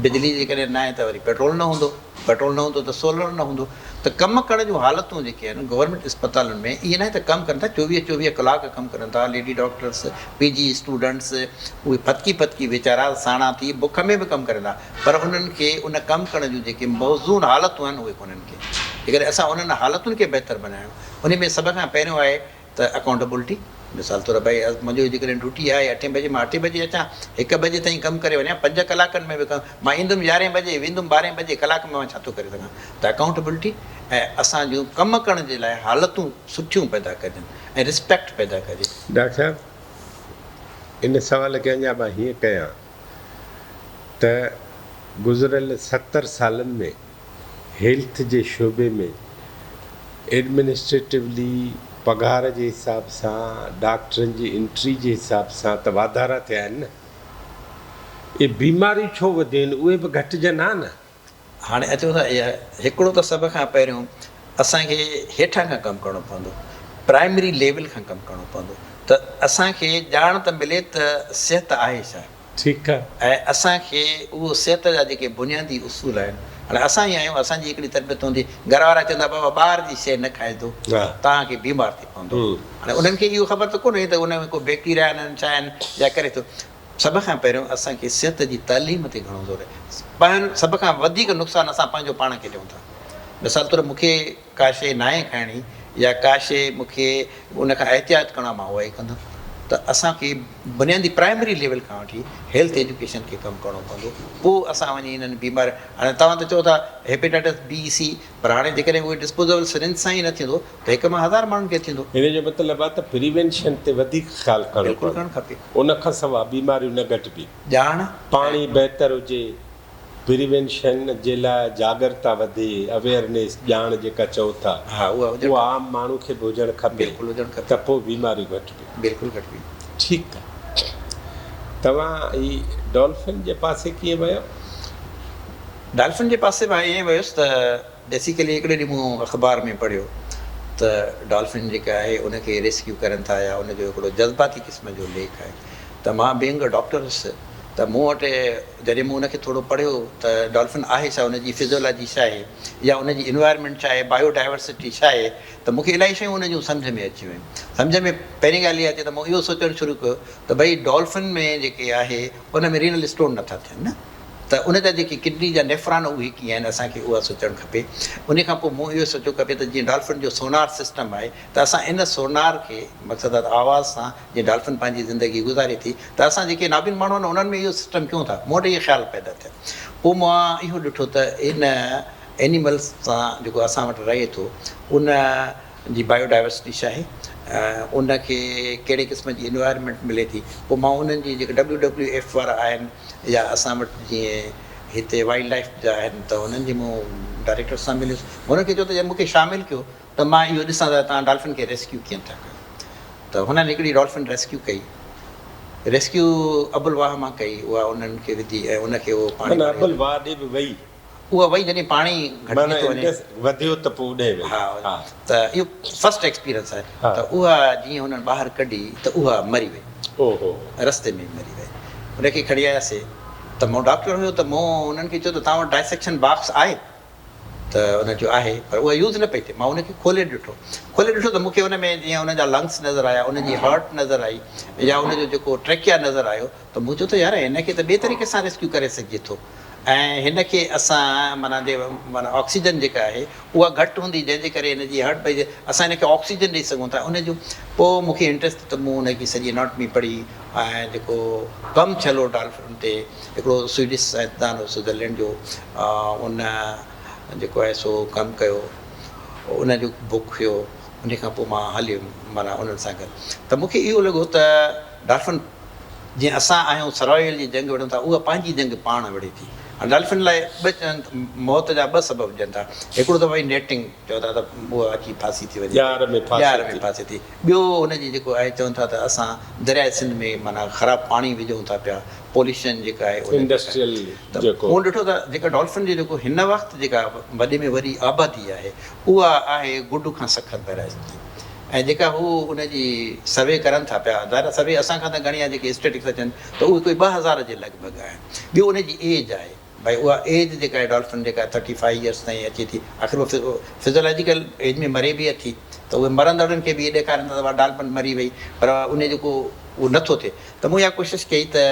بجلي جيڪڏهن ناهي ته وري پيٽرول نه هوندو پيٽرول نه هوندو ته سولر نه هوندو ته ڪم ڪرڻ جون حالتون جيڪي آهن گورنمينٽ اسپتالن ۾ ائين ناهي ته ڪم ڪن ٿا چوويهه چوويهه ڪلاڪ ڪم ڪرن ٿا ليڊي ڊاڪٽرس پي جي اسٽوڊنٽس اهي ڦٿڪي ڦٿڪي ويچارا ساڻا ٿي بک ۾ به ڪم ڪرن ٿا پر انهن کي ان ڪم ڪرڻ جون جيڪي موزون حالتون آهن اهي ڪونهن ڪي. جيڪڏهن اسان انهن حالتن کي بهتر بنايون انهي ۾ سڀ کان پهريون آهي ته اڪائونٽبلٽي مثال طور ڀائي منهنجو جيڪڏهن ڊيوٽي آهي اٺين بجي مان اٺين بجي اچان هڪ بجي تائين ڪم ڪري وڃان پنج ڪلاڪن ۾ به ڪم مان ايندم يارهين بجي ويندم ٻارهين بجي ڪلاڪ ۾ مان ڇا ٿو ڪري سگهان ته اڪائونٽبلٽي ۽ اسان جون ڪم ڪرڻ جي لاء حالتون سٺيون پيدا ڪجن ۽ رسپيڪٽ پيدا ڪجي. ڊاڪٽر صاحب ان سوال کي اڃا مان هيئن ڪيان ته گذريل 70 سالن ۾ هيلٿ جي شعبي ۾ ايڊمنسٽريٽولي پگهار جي حساب سان ڊاڪٽرن جي انٽري جي حساب سان ته واڌارا ٿيا آهن نه. اهي بيماريون ڇو وڌيون آهن اهي به گهٽجن ها نه. هاڻي اچون ٿا اها هڪڙو ته سڀ کان پهريون اسان کي هيٺان کان ڪم ڪرڻو پوندو پرائمري ليول کان ڪم ڪرڻو پوندو ته اسان کي ڄاڻ ته ملي ته صحت آهي ڇا. ٺيڪ آ. ۽ اسان کي اهو صحت جا جيڪي بنيادي اصول آهن هاڻي اسان ئي آهيون اسان جي هڪڙي تربيت هوندي گهر وارا چوندا بابا ٻاهر جي شيء نه کائجو توهان کي بيمار ٿي پوندو هاڻي انهن کي اهو خبر ته ڪونهي ته ان ۾ ڪو بيڪٽيريا آهن ڇا آهن يا ڪري ٿو سڀ کان پهريون اسان کي صحت جي تعليم تي گهڻو زور آهي سڀ کان وڌيڪ نقصان اسان پنهنجو پاڻ کي ڏيون ٿا مثال طور مون کي ڪا شيء ناهي کائڻي يا ڪا شيء مون کي ان کان احتياط ڪرڻو آهي مان اها ئي ڪندم ته اسان کي بنيادي پرائمري ليول کان وٺي هيلٿ ايجوڪيشن کي ڪم ڪرڻو پوندو پوء اسان وڃي انهن بيمارين هاڻي توهان ته چئو ٿا هيپيٽائٽس بي سي پر هاڻي جيڪڏهن اهي ڊسپوزيبل سرنج سان ئي نه ٿيندو ته هڪ مان هزار ماڻهن کي ٿيندو. ان جو مطلب آهي ته پريوينشن تي وڌيڪ خيال ڪرڻو بلڪل ڪرڻ کپي. ان کان سواء بيماريون نه گهٽبيون. ڄاڻ پاڻي بهتر هجي. پريوينشن جي لاء جاڳرتا وڌي، اويئرنيس، ڄاڻ جيڪا چئو ٿا، ها اها هجڻ اها کپي. عام ماڻهو کي به هجڻ کپي بلڪل هجڻ کپي. ته پوء بيماريون گهٽبيون. بلڪل گهٽبيون. ٺيڪ آ. توهان هي ڊولفن جي پاسي ڪيئن ويو؟ ڊالفن جي پاسي مان ائين ويس ته بيسيڪلي هڪڙي ڏينهن مون اخبار ۾ پڙهيو ته ڊالفن جيڪا آهي ان کي ريسڪيو ڪرن ٿا يا ان جو هڪڙو جذباتي قسم جو ليک آهي ته مان بينگ ا ڊاڪٽر هيس ته مون وٽ جڏهن مون ان کي ٿورو پڙهيو ته ڊالفن آهي ڇا ان جي فزيولاجي ڇا آهي يا ان جي انوائرمينٽ ڇا آهي بايو ڊائيورسٽي ڇا آهي ته مون کي الاهي شيون ان جون سمجهه ۾ اچي ويون سمجهه ۾ پهرين ڳالهه اها اچي ته مون اهو سوچڻ شروع ڪيو ته ڀئي ڊالفن ۾ جيڪي آهي ان ۾ رينل اسٽون نٿا ٿين نه ته ان جا جيڪي ڪڊني جا نيفران اهي ڪيئن آهن اسان کي اها سوچڻ کپي ان کان پوء مون اهو سوچيو کپي ته جيئن ڊالفن جو سونار سسٽم آهي ته اسان ان سونار کي مقصد آهي آواز سان جيئن ڊالفن پنهنجي زندگي گذاري ٿي ته اسان جيڪي نابين ماڻهو آهن انهن ۾ اهو سسٽم ڪيون ٿا مون وٽ اهي خيال پيدا ٿيا پوء مان اهو ڏٺو ته ان اينيملس سان جيڪو اسان وٽ رهي ٿو ان جي بايو ڊائيورسٽي ڇا آهي ان کي ڪهڙي قسم جي انوائرمينٽ ملي ٿي پوء مان انهن جي جيڪي ڊبليو ڊبليو ايف وارا آهن يا اسان وٽ جيئن هتي وائلڊ لائيف جا آهن ته انهن جي مون ڊائريڪٽر سان مليس انهن کي چيو ته يار مون کي شامل ڪيو ته مان اهو ڏسان ته توهان ڊالفن کي ريسڪيو ڪيئن ٿا ڪيو ته هنن هڪڙي ڊالفن ريسڪيو ڪئي ريسڪيو ابل واهه مان ڪئي اها انهن کي وڌي ۽ ان کي اهو پاڻي معنيٰ ابل واهه ڏي به وئي. اها وئي جڏهن پاڻي گهٽجي ٿو وڃي. معنيٰ وڌيو ته پوء اڏي وئي. ها ته اهو فرسٽ ايڪسپيرينس آهي ته اها جيئن هنن ٻاهر ڪڍي ته اها مري وئي. اوهو. رستي ۾ مري وئي. ان کي کڻي آياسي ته مون ڊاڪٽر هيو ته مون انهن کي چيو ته توهان وٽ ڊائسيڪشن باڪس آهي؟ ته انهن چيو آهي پر اها يوز نه پئي ٿئي. مان ان کي کولي ڏٺو. کولي ڏٺو ته مون کي ان ۾ جيئن ان جا لنگس نظر آيا، ان جي هارٽ نظر آئي يا ان جو جيڪو ٽريڪيا نظر آيو ته مون چيو ته يار هن کي ته ٻئي طريقي سان ريسڪيو ڪري سگهجي ٿو ۽ هن کي اسان معنيٰ جي معنيٰ آڪسيجن جيڪا آهي اها گهٽ هوندي جنهن جي ڪري هن جي هارٽ پئي اسان هن کي آڪسيجن ڏئي سگهون ٿا ان جو پوء مون کي انٽريسٽ ته مون ان جي سڄي اناٽمي پڙهي ۽ جيڪو ڪم ٿيل هو ڊالفن تي هڪڙو سوئڊش سائنسدان هو سوئٽزرلينڊ جو ان جيڪو آهي سو ڪم ڪيو ان جو بڪ هيو ان کان پوء مان هليم معنيٰ انهن سان گڏ ته مون کي اهو لڳو ته ڊالفن جيئن اسان آهيون سروائيول جي جنگ وڙهون ٿا اها پنهنجي جنگ پاڻ وڙهي ٿي. هاڻي ڊالفن لاء ٻه چون موت جا ٻه سبب ڏين ٿا. هڪڙو ته ڀئي نيٽنگ چون ٿا ته اها اچي ڦاسي ٿي وڃي ڄار ۾ ڦاسي ڄار ۾ ڦاسي ٿي. ٻيو هن جي جيڪو آهي چون ٿا ته اسان درياء سنڌ ۾ معنيٰ خراب پاڻي وجهون ٿا پيا پوليوشن جيڪا آهي ان انڊسٽريل ته جيڪو. مون ڏٺو ته جيڪا ڊالفن جي جيڪو هن وقت جيڪا وڏي ۾ وڏي آبادي آهي اها آهي گڊ کان سکر بئراج تائين. ۽ جيڪا هو ان جي سروي ڪرن ٿا پيا، ظاهر آهي سروي اسان کان ته گهڻي آهي جيڪي اسٽيٽڪس اچن ته اهي ڪوئي 2000 جي لڳ ڀڳ آهن. ٻيو ان جي ايج آهي، ڀائي اها ايج جيڪا آهي ڊالفن جيڪا ٿرٽي فائيو ايئرس تائين اچي ٿي، آخر اها فزيولاجيڪل ايج ۾ مري به اٿي ته اهي مرندڙن کي به اهي ڏيکارين ٿا ته اها ڊالفن مري وئي پر ان جو ڪو اهو نٿو ٿئي ته مون اها ڪوشش ڪئي ته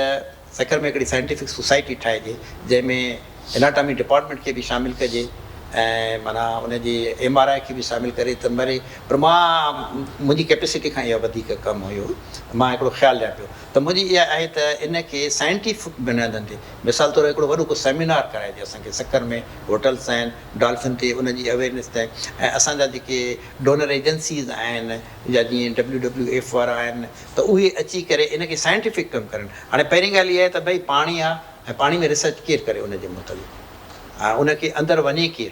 سکر ۾ هڪڙي سائنٽيفڪ سوسائٽي ٺاهجي جنهن ۾ اناٽامي ڊپارٽمينٽ کي به شامل ڪجي ۽ معنيٰ ان جي ايم آر I کي به شامل ڪري ته مري پر مان منهنجي ڪيپيسٽي کان اها وڌيڪ ڪم هيو مان هڪڙو خيال ڏيان پيو ته منهنجي اها آهي ته ان کي سائنٽيفڪ بنيادن تي مثال طور هڪڙو وڏو ڪو سيمينار ڪرائجي اسان کي سکر ۾ هوٽلس آهن ڊالفن تي ان جي اويرنيس تي ۽ اسان جا جيڪي ڊونر ايجنسيز آهن يا جيئن ڊبليو ڊبليو ايف وارا آهن ته اهي اچي ڪري ان کي سائنٽيفڪ ڪم ڪرن. هاڻي پهرين ڳالهه اها آهي ته ڀئي پاڻي آ ۽ پاڻي ۾ ريسرچ ڪير ڪري ان جي متعلق ۽ ان کي اندر وڃي ڪير.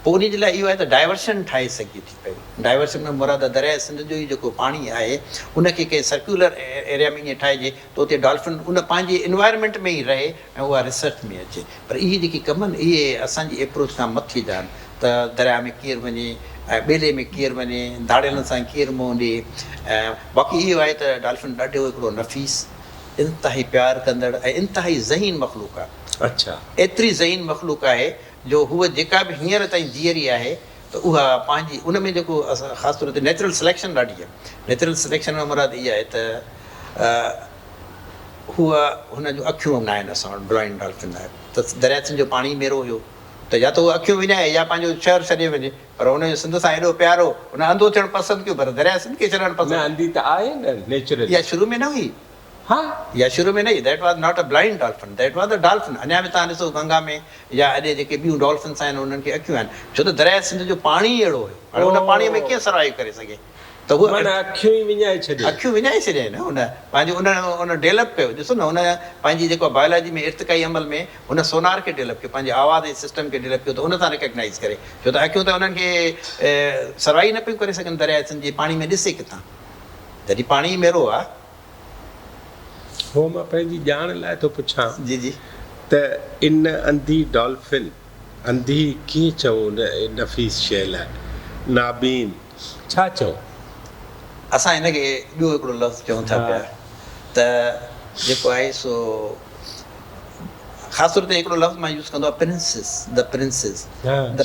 پوء انهي جي لاء اهو آهي ته ڊائيورشن ٺاهي سگهجي ٿي پئي. ڊائيورشن ۾ مراد درياء سنڌ جو ئي جيڪو پاڻي آهي ان کي ڪنهن سرڪيولر ايريا ۾ ائين ٺاهجي ته اتي ڊالفن ان پنهنجي انوائرمينٽ ۾ ئي رهي ۽ اها ريسرچ ۾ اچي. پر اهي جيڪي ڪم آهن اهي اسان جي ايپروچ کان مٿي جا آهن ته درياء ۾ ڪير وڃي ۽ ٻيلي ۾ ڪير وڃي، ڌاڙيلن سان ڪير منهن ڏئي ۽ باقي اهو آهي ته ڊالفن ڏاڍو هڪڙو نفيس، انتهائي پيار ڪندڙ ۽ انتهائي ذهين مخلوق آهي. اڇا. ايتري ذهين مخلوق آهي جو هوء جيڪا به هينئر تائين جيئري آهي ته اها پنهنجي ان ۾ جيڪو خاص طور تي نيچرل سليڪشن ڏاڍي آهي. نيچرل سليڪشن مان مراد اها آهي ته هوء هن جون اکيون نه آهن اسان وٽ بلائنڊ ڊالفن آهي ته درياء سنڌ جو پاڻي ميرو هيو ته يا ته هوء اکيون وڃائي يا پنهنجو شهر ڇڏي وڃي پر هن جو سنڌ سان ايڏو پيار هو هن انڌو ٿيڻ پسند ڪيو پر درياء سنڌ کي ڇڏڻ پسند نه انڌي ته آهي نه نيچرلي. اها شروع ۾ نه هئي. ها اها شروع ۾ نه هئي that was not a blind dolphin that was a dolphin اڃا به توهان ڏسو گنگا ۾ يا اڏي جيڪي ٻيون ڊالفنس آهن انهن کي اکيون آهن ڇو ته درياء سنڌ جو پاڻي ئي اهڙو هيو هاڻي ان پاڻي ۾ ڪيئن سروائيو ڪري سگهي ته هو معنيٰ اکيون ئي وڃائي ڇڏيائين. اکيون وڃائي ڇڏيائين نه هن پنهنجو ان ان ڊيولپ ڪيو ڏسو نه هن پنهنجي جيڪو بايولاجي ۾ ارتقائي عمل ۾ هن سونار کي ڊيولپ ڪيو پنهنجي آواز جي سسٽم کي ڊيولپ ڪيو ته ان سان ريڪگنائيز ڪري ڇو ته اکيون ته انهن کي سروائيو نه پيون ڪري سگهن درياء سنڌ جي پاڻي ۾ ڏسي ڪٿان جڏهن پاڻي ئي ميرو آ. هو مان پنهنجي ڄاڻ لاء ٿو پڇان جي جي. ته ان انڌي ڊالفن، انڌي ڪيئن چئون ان نفيس شيء لاء، نابين، ڇا چئون؟ اسان هن کي ٻيو هڪڙو لفظ چئون ٿا پيا ته جيڪو آهي سو خاص طور تي هڪڙو لفظ مان يوز ڪندو آهيان پرنسز، The Princess،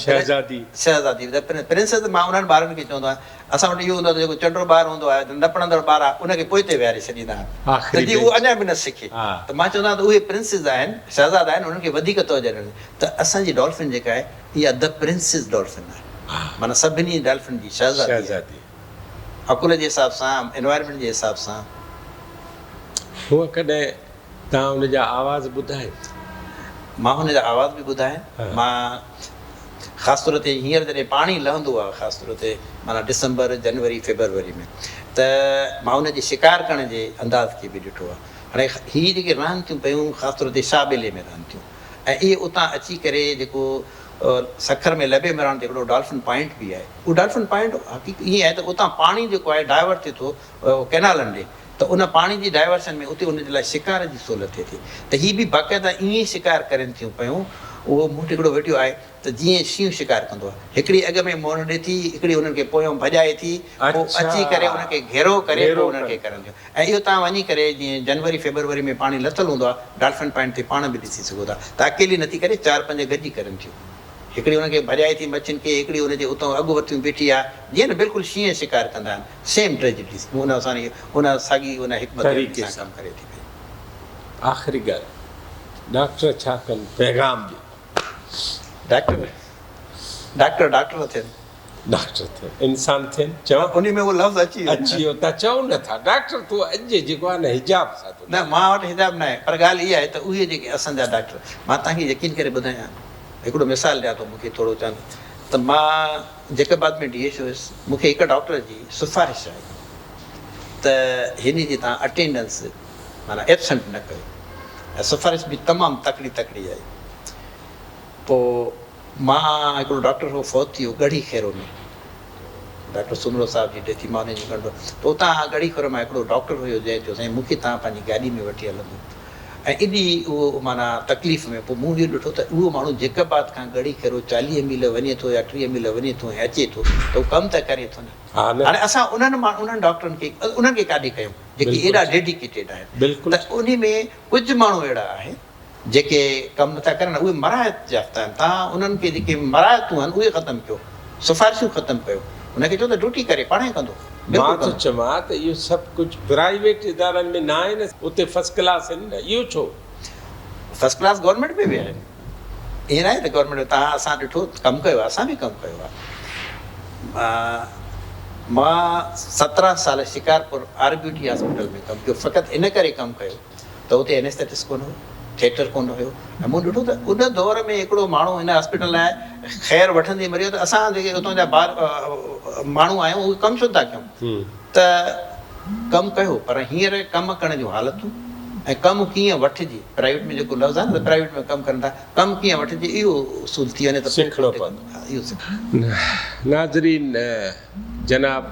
شهزادي. شهزادي، The Princess مان انهن ٻارن کي چوندو آهيان اسان وٽ اهو هوندو آهي ته جيڪو چنڊو ٻار هوندو آهي، نه پڙهندڙ ٻار آهي، ان کي پوئتي ويهاري ڇڏيندا آهن ته جيئن اهو اڃا به نه سکي. ته مان چوندو آهيان ته اهي پرنسز آهن، شهزادا آهن، انهن کي وڌيڪ توجهه ڏيڻ گهرجي. ته اسان جي ڊولفن جيڪا آهي، اها The Princess Dolphin آهي. معنيٰ سڀني ڊولفن جي شهزادي آهي. عقل جي حساب سان، انوائرمينٽ جي حساب سان. هونء ڪڏهن توهان ان جا آواز ٻڌا آهن؟ مان هن جا آواز به ٻڌا آهن. مان خاص طور تي هينئر جڏهن پاڻي لهندو آهي خاص طور تي معنيٰ ڊسمبر، جنوري، فيبروري ۾ ته مان ان جي شڪار ڪرڻ جي انداز کي به ڏٺو آهي. هاڻي هي جيڪي رهن ٿيون پيون خاص طور تي شاهه ٻيلي ۾ رهن ٿيون ۽ اهي اتان اچي ڪري جيڪو سکر ۾ لبي ميراڻ تي هڪڙو ڊالفن پوائنٽ به آهي اهو ڊالفن پوائنٽ حقيقت ائين آهي ته اتان پاڻي جيڪو آهي ڊائيورٽ ٿئي ٿو ڪئنالن ڏي ته ان پاڻي جي ڊائيورشن ۾ اتي ان جي لاء شڪار جي سهولت ٿئي ٿي ته هي به باقاعده ائين ئي شڪار ڪرين ٿيون پيون. اهو مون وٽ هڪڙو وڊيو آهي ته جيئن شينهن شڪار ڪندو آهي. هڪڙي اڳ ۾ منهن ڏي ٿي، هڪڙي انهن کي پويان ڀڄائي ٿي، پوء اچي ڪري انهن کي گهيرو ڪري پوء انهن کي ڪرن ٿيون. ۽ اهو توهان وڃي ڪري جيئن جنوري فيبروري ۾ پاڻي لٿل هوندو آهي ڊالفن پوائنٽ تي پاڻ به ڏسي سگهو ٿا ته اڪيلي نٿي ڪري چار پنج گڏجي ڪرن ٿيون. هڪڙي ان کي ڀڄائي ٿي مڇين کي، هڪڙي ان جي اتئون اڳ وٿيون بيٺي آ، جيئن نه بلڪل شينهن شڪار ڪندا آهن، سيم ٽريجڊيز ان سان ان ساڳي ان حڪمت عملي سان ڪم ڪري ٿي پئي. آخري ڳالهه، ڊاڪٽر ڇا ڪن؟ پيغام ڏيو. ڊاڪٽر، ڊاڪٽر ڊاڪٽر ٿين. ڊاڪٽر ٿين، انسان ٿين، چوان. انهي ۾ اهو لفظ اچي ويو. اچي ويو، تان چئو نه ٿا، ڊاڪٽر تون اڄ جيڪو آهي نه حجاب سان ٿو. نه مان وٽ حجاب ناهي، پر ڳالهه اها آهي ته اهي جيڪي اسان جا ڊاڪٽر، مان توهان کي يقين ڪري ٻڌايان، هڪڙو مثال ڏيان ٿو مون کي ٿورو چون ته مان جيڪب آباد ۾ ڊي ايڇ او هيس مون کي هڪ ڊاڪٽر جي سفارش آئي ته هن جي توهان اٽينڊنس معنيٰ ايبسنٽ نه ڪيو ۽ سفارش به تمام تڪڙي تڪڙي آئي پوء مان هڪڙو ڊاڪٽر هو فوت ٿي ويو ڳڙهي خيرو ۾ ڊاڪٽر سومرو صاحب جي ڊيٿ ٿي مان انهن جي ڳنڍ ته اتان ڳڙهي خيرو مان هڪڙو ڊاڪٽر هيو جنهن چيو سائين مون کي توهان پنهنجي گاڏي ۾ وٺي هلندو ۽ ايڏي اهو معنيٰ تڪليف ۾ پوء مون اهو ڏٺو ته اهو ماڻهو جيڪب آباد کان ڳڙهي خيرو 40 ميل وڃي ٿو يا 30 ميل وڃي ٿو ۽ اچي ٿو ته اهو ڪم ته ڪري ٿو نه. هاڻي اسان انهن ماڻهن انهن ڊاڪٽرن کي انهن کي ڪاڏي ڪيون جيڪي ايڏا ڊيڊيڪيٽيڊ آهن ته انهي ۾ ڪجهه ماڻهو اهڙا آهن جيڪي ڪم نٿا ڪرن اهي مراعت يافته آهن توهان انهن کي جيڪي مراعتون آهن اهي ختم ڪيو سفارشون ختم ڪيو ان کي چئو ته ڊيوٽي ڪري پاڻهي ڪندو مان ٿو چوان ته اهو سڀ ڪجهه پرائيويٽ ادارن ۾ ناهي نه اتي فرسٽ ڪلاس آهن نه اهو ڇو؟ فرسٽ ڪلاس گورنمينٽ ۾ به آهن ائين ناهي ته گورنمينٽ ۾ توهان اسان ڏٺو ڪم ڪيو آهي اسان به ڪم ڪيو آهي مان 17 سال Shikarpur R B T hospital ۾ ڪم ڪيو فقط ان ڪري ڪم ڪيو ته اتي انيستيٽسٽ ڪونه هو، ٿيٽر ڪونه هيو ۽ مون ڏٺو ته ان دور ۾ هڪڙو ماڻهو هن هاسپيٽل لاء خير وٺندي مري ويو ته اسان جيڪي اتان جا بار ماڻهو آهيون اهي ڪم ڇو نٿا ڪيون ته ڪم ڪيو پر هينئر ڪم ڪرڻ جون حالتون ۽ ڪم ڪيئن وٺجي، پرائيويٽ ۾ جيڪو لفظ آهي نه ته پرائيويٽ ۾ ڪم ڪن ٿا، ڪم ڪيئن وٺجي اهو اصول ٿي وڃي ته پوء سکڻو پوندو. ها اهو سک. ناظرين جناب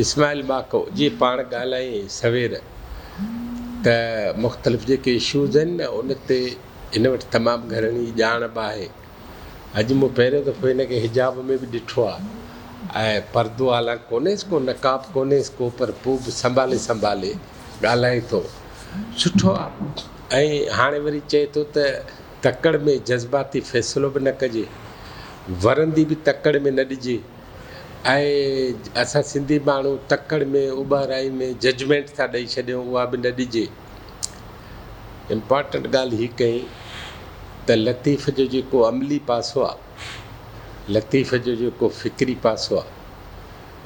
اسماعيل ماڪو جي پاڻ ڳالهائين سوير ته مختلف جيڪي اشوز آهن نه ان تي هن وٽ تمام گهڻي ڄاڻ به آهي. اڄ مون پهريون دفعو هن کي حجاب ۾ به ڏٺو آهي ۽ پردو حالانڪ ڪونهيس ڪو نقاب ڪونهيس ڪو پر پوء به سنڀالي سنڀالي ڳالهائي ٿو سٺو آ ۽ هاڻي وري چئي ٿو ته تڪڙ ۾ جذباتي فيصلو به نه ڪجي ورندي به تڪڙ ۾ نه ڏجي ۽ اسان سنڌي ماڻهو تڪڙ ۾ اٻهرائي ۾ ججمينٽ ٿا ڏئي ڇڏيون اها به نه ڏجي امپارٽنٽ ڳالهه هي ڪئي ته لطيف جو جيڪو عملي پاسو آ لطيف جو جيڪو فڪري پاسو آ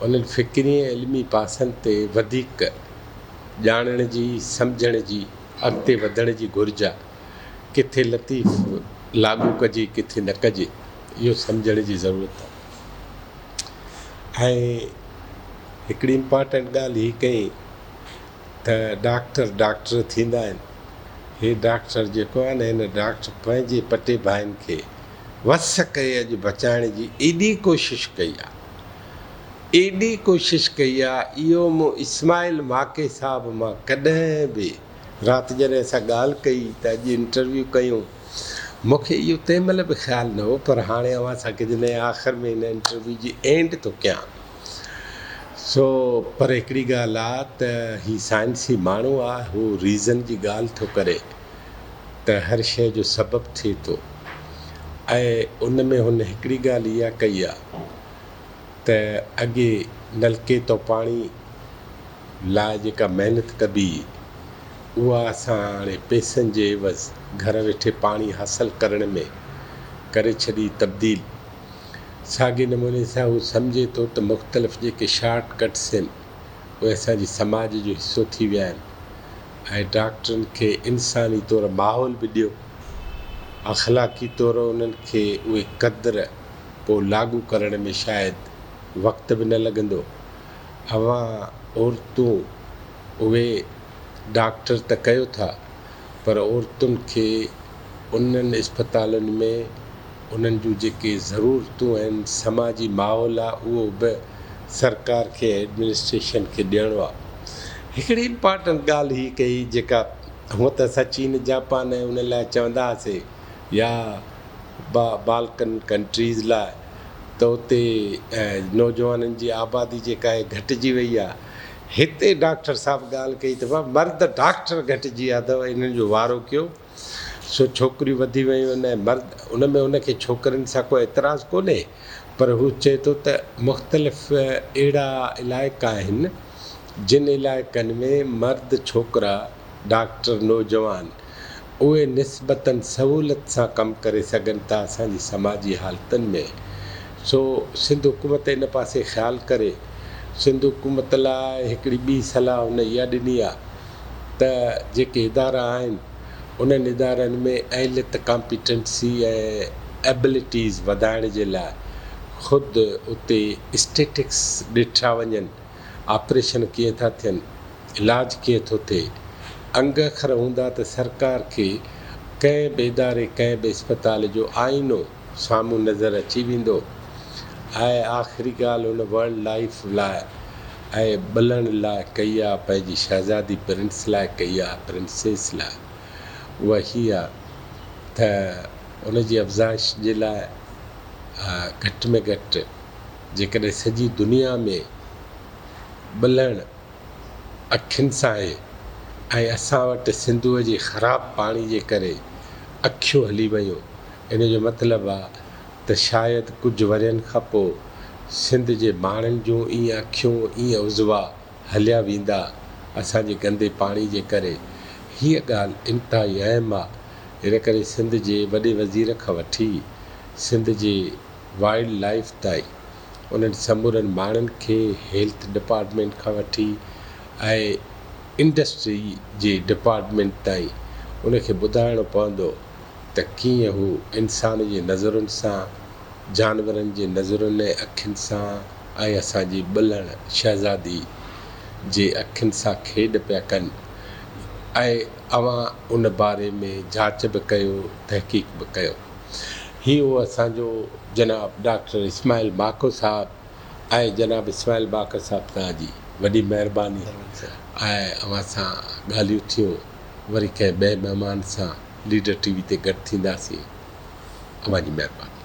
انهن فڪري ۽ علمي پاسن تي وڌيڪ ڄاڻڻ جي، سمجهڻ جي، اڳتي وڌڻ جي گهرج آ. ڪٿي لطيف لاڳو ڪجي ڪٿي نه ڪجي اهو سمجهڻ جي ضرورت آ. ۽ هڪڙي امپارٽنٽ ڳالهه هي ڪئين ته ڊاڪٽر ڊاڪٽر ٿيندا آهن. هي ڊاڪٽر جيڪو آهي نه هن ڊاڪٽر پنهنجي پٽي ڀائين کي وس ڪري اڄ بچائڻ جي ايڏي ڪوشش ڪئي آ. ايڏي ڪوشش ڪئي آ اهو مون اسماعيل ماڪي صاحب مان ڪڏهن به رات جڏهن اسان ڳالهه ڪئي ته اڄ انٽرويو ڪيون مون کي اهو تنهن مهل به خيال نه هو پر هاڻي اوهان سان جڏهن آخر ۾ هن انٽرويو جي اينڊ ٿو ڪيان سو پر هڪڙي ڳالهه آ ته هي سائنسي ماڻهو آ هو ريزن جي ڳالهه ٿو ڪري ته هر شيء جو سبب ٿئي ٿو ۽ ان ۾ هن هڪڙي ڳالهه اها ڪئي آ ته اڳي نلڪي تون پاڻي لاء جيڪا محنت ڪبي هئي، اها اسان هاڻي پئسن جي عيوض گهر ويٺي پاڻي حاصل ڪرڻ ۾ ڪري ڇڏي تبديل. ساڳئي نموني سان هو سمجهي ٿو ته مختلف جيڪي شارٽ ڪٽس آهن، اهي اسان جي سماج جو حصو ٿي ويا آهن ۽ ڊاڪٽرن کي انساني طور ماحول به ڏيو، اخلاقي طور انهن کي اهي قدر پوء لاڳو ڪرڻ ۾ شايد وقت به نه لڳندو. اوهان عورتون اهي ڊاڪٽر ته ڪيو ٿا پر عورتن کي انهن اسپتالن ۾ انهن جون جيڪي ضرورتون آهن سماجي ماحول آهي اهو به سرڪار کي ۽ ايڊمنسٽريشن کي ڏيڻو آهي. هڪڙي امپارٽنٽ ڳالهه هي ڪئي جيڪا هونء ته اسان چين جاپان ۽ ان لاء چوندا هئاسي يا بالڪن ڪنٽريز لاء ته اتي نوجوانن جي آبادي جيڪا آهي گهٽجي وئي آهي. هتي ڊاڪٽر صاحب ڳالهه ڪئي ته بابا مرد ڊاڪٽر گهٽجي ويا اٿو انهن جو وارو ڪيو سو ڇوڪريون وڌي ويون آهن ۽ مرد ان ۾ ان کي ڇوڪرين سان ڪو اعتراض ڪونهي پر هو چئي ٿو ته مختلف اهڙا علائقا آهن جن علائقن ۾ مرد ڇوڪرا ڊاڪٽر نوجوان اهي نسبتاً سهولت سان ڪم ڪري سگهن ٿا اسان جي سماجي حالتن ۾ سو سنڌ حڪومت ان پاسي خيال ڪري سنڌ حڪومت لاء هڪڙي ٻي صلاح هن اها ڏني آ ته جيڪي ادارا آهن انهن ادارن ۾ اهليت ڪامپيٽنسي ۽ ايبلٽيز وڌائڻ جي لاء خود اتي اسٽيٽڪس ڏٺا وڃن آپريشن ڪيئن ٿا ٿين، علاج ڪيئن ٿو ٿئي، انگ اکر هوندا ته سرڪار کي ڪنهن به اداري ڪنهن به اسپتال جو آئينو سامهون نظر اچي ويندو. ۽ آخري ڳالهه هن ورلڊ لائيف لاء ۽ ٻلهڻ لاء ڪئي آ پنهنجي شهزادي پرنس لاء ڪئي آ پرنسيس لاء اها هي آ ته ان جي افزائش جي لاء گهٽ ۾ گهٽ جيڪڏهن سڄي دنيا ۾ ٻلهڻ اکين سان آهي ۽ اسان وٽ سنڌوء جي خراب پاڻي جي ڪري اکيون هلي ويون ان جو مطلب آ ته شايد ڪجهه ورهين کان پوء سنڌ جي ماڻهن جون ائين اکيون ائين عضوا هليا ويندا اسان جي گندي پاڻي جي ڪري. هيء ڳالهه انتهائي اهم آ ان ڪري سنڌ جي وڏي وزير کان وٺي سنڌ جي وائلڊ لائيف تائين انهن سمورن ماڻهن کي هيلٿ ڊپارٽمينٽ کان وٺي ۽ انڊسٽري جي ڊپارٽمينٽ تائين ان کي ٻڌائڻو پوندو ته ڪيئن هو انسان جي نظرن سان جانورن جي نظرن ۽ اکين سان ۽ اسان جي ٻلهڻ شهزادي جي اکين سان کيڏ پيا ڪن. ۽ اوهان ان باري ۾ جاچ به ڪيو تحقيق به ڪيو. هي هو اسان جو جناب ڊاڪٽر اسماعيل ماڪو صاحب ۽ جناب اسماعيل ماڪو صاحب توهان جي وڏي مهرباني ۽ اوهان سان ڳالهيون ٿيون وري ڪنهن ٻئي مهمان سان ليڊر ٽي وي تي گڏ ٿينداسين اوهان جي مهرباني.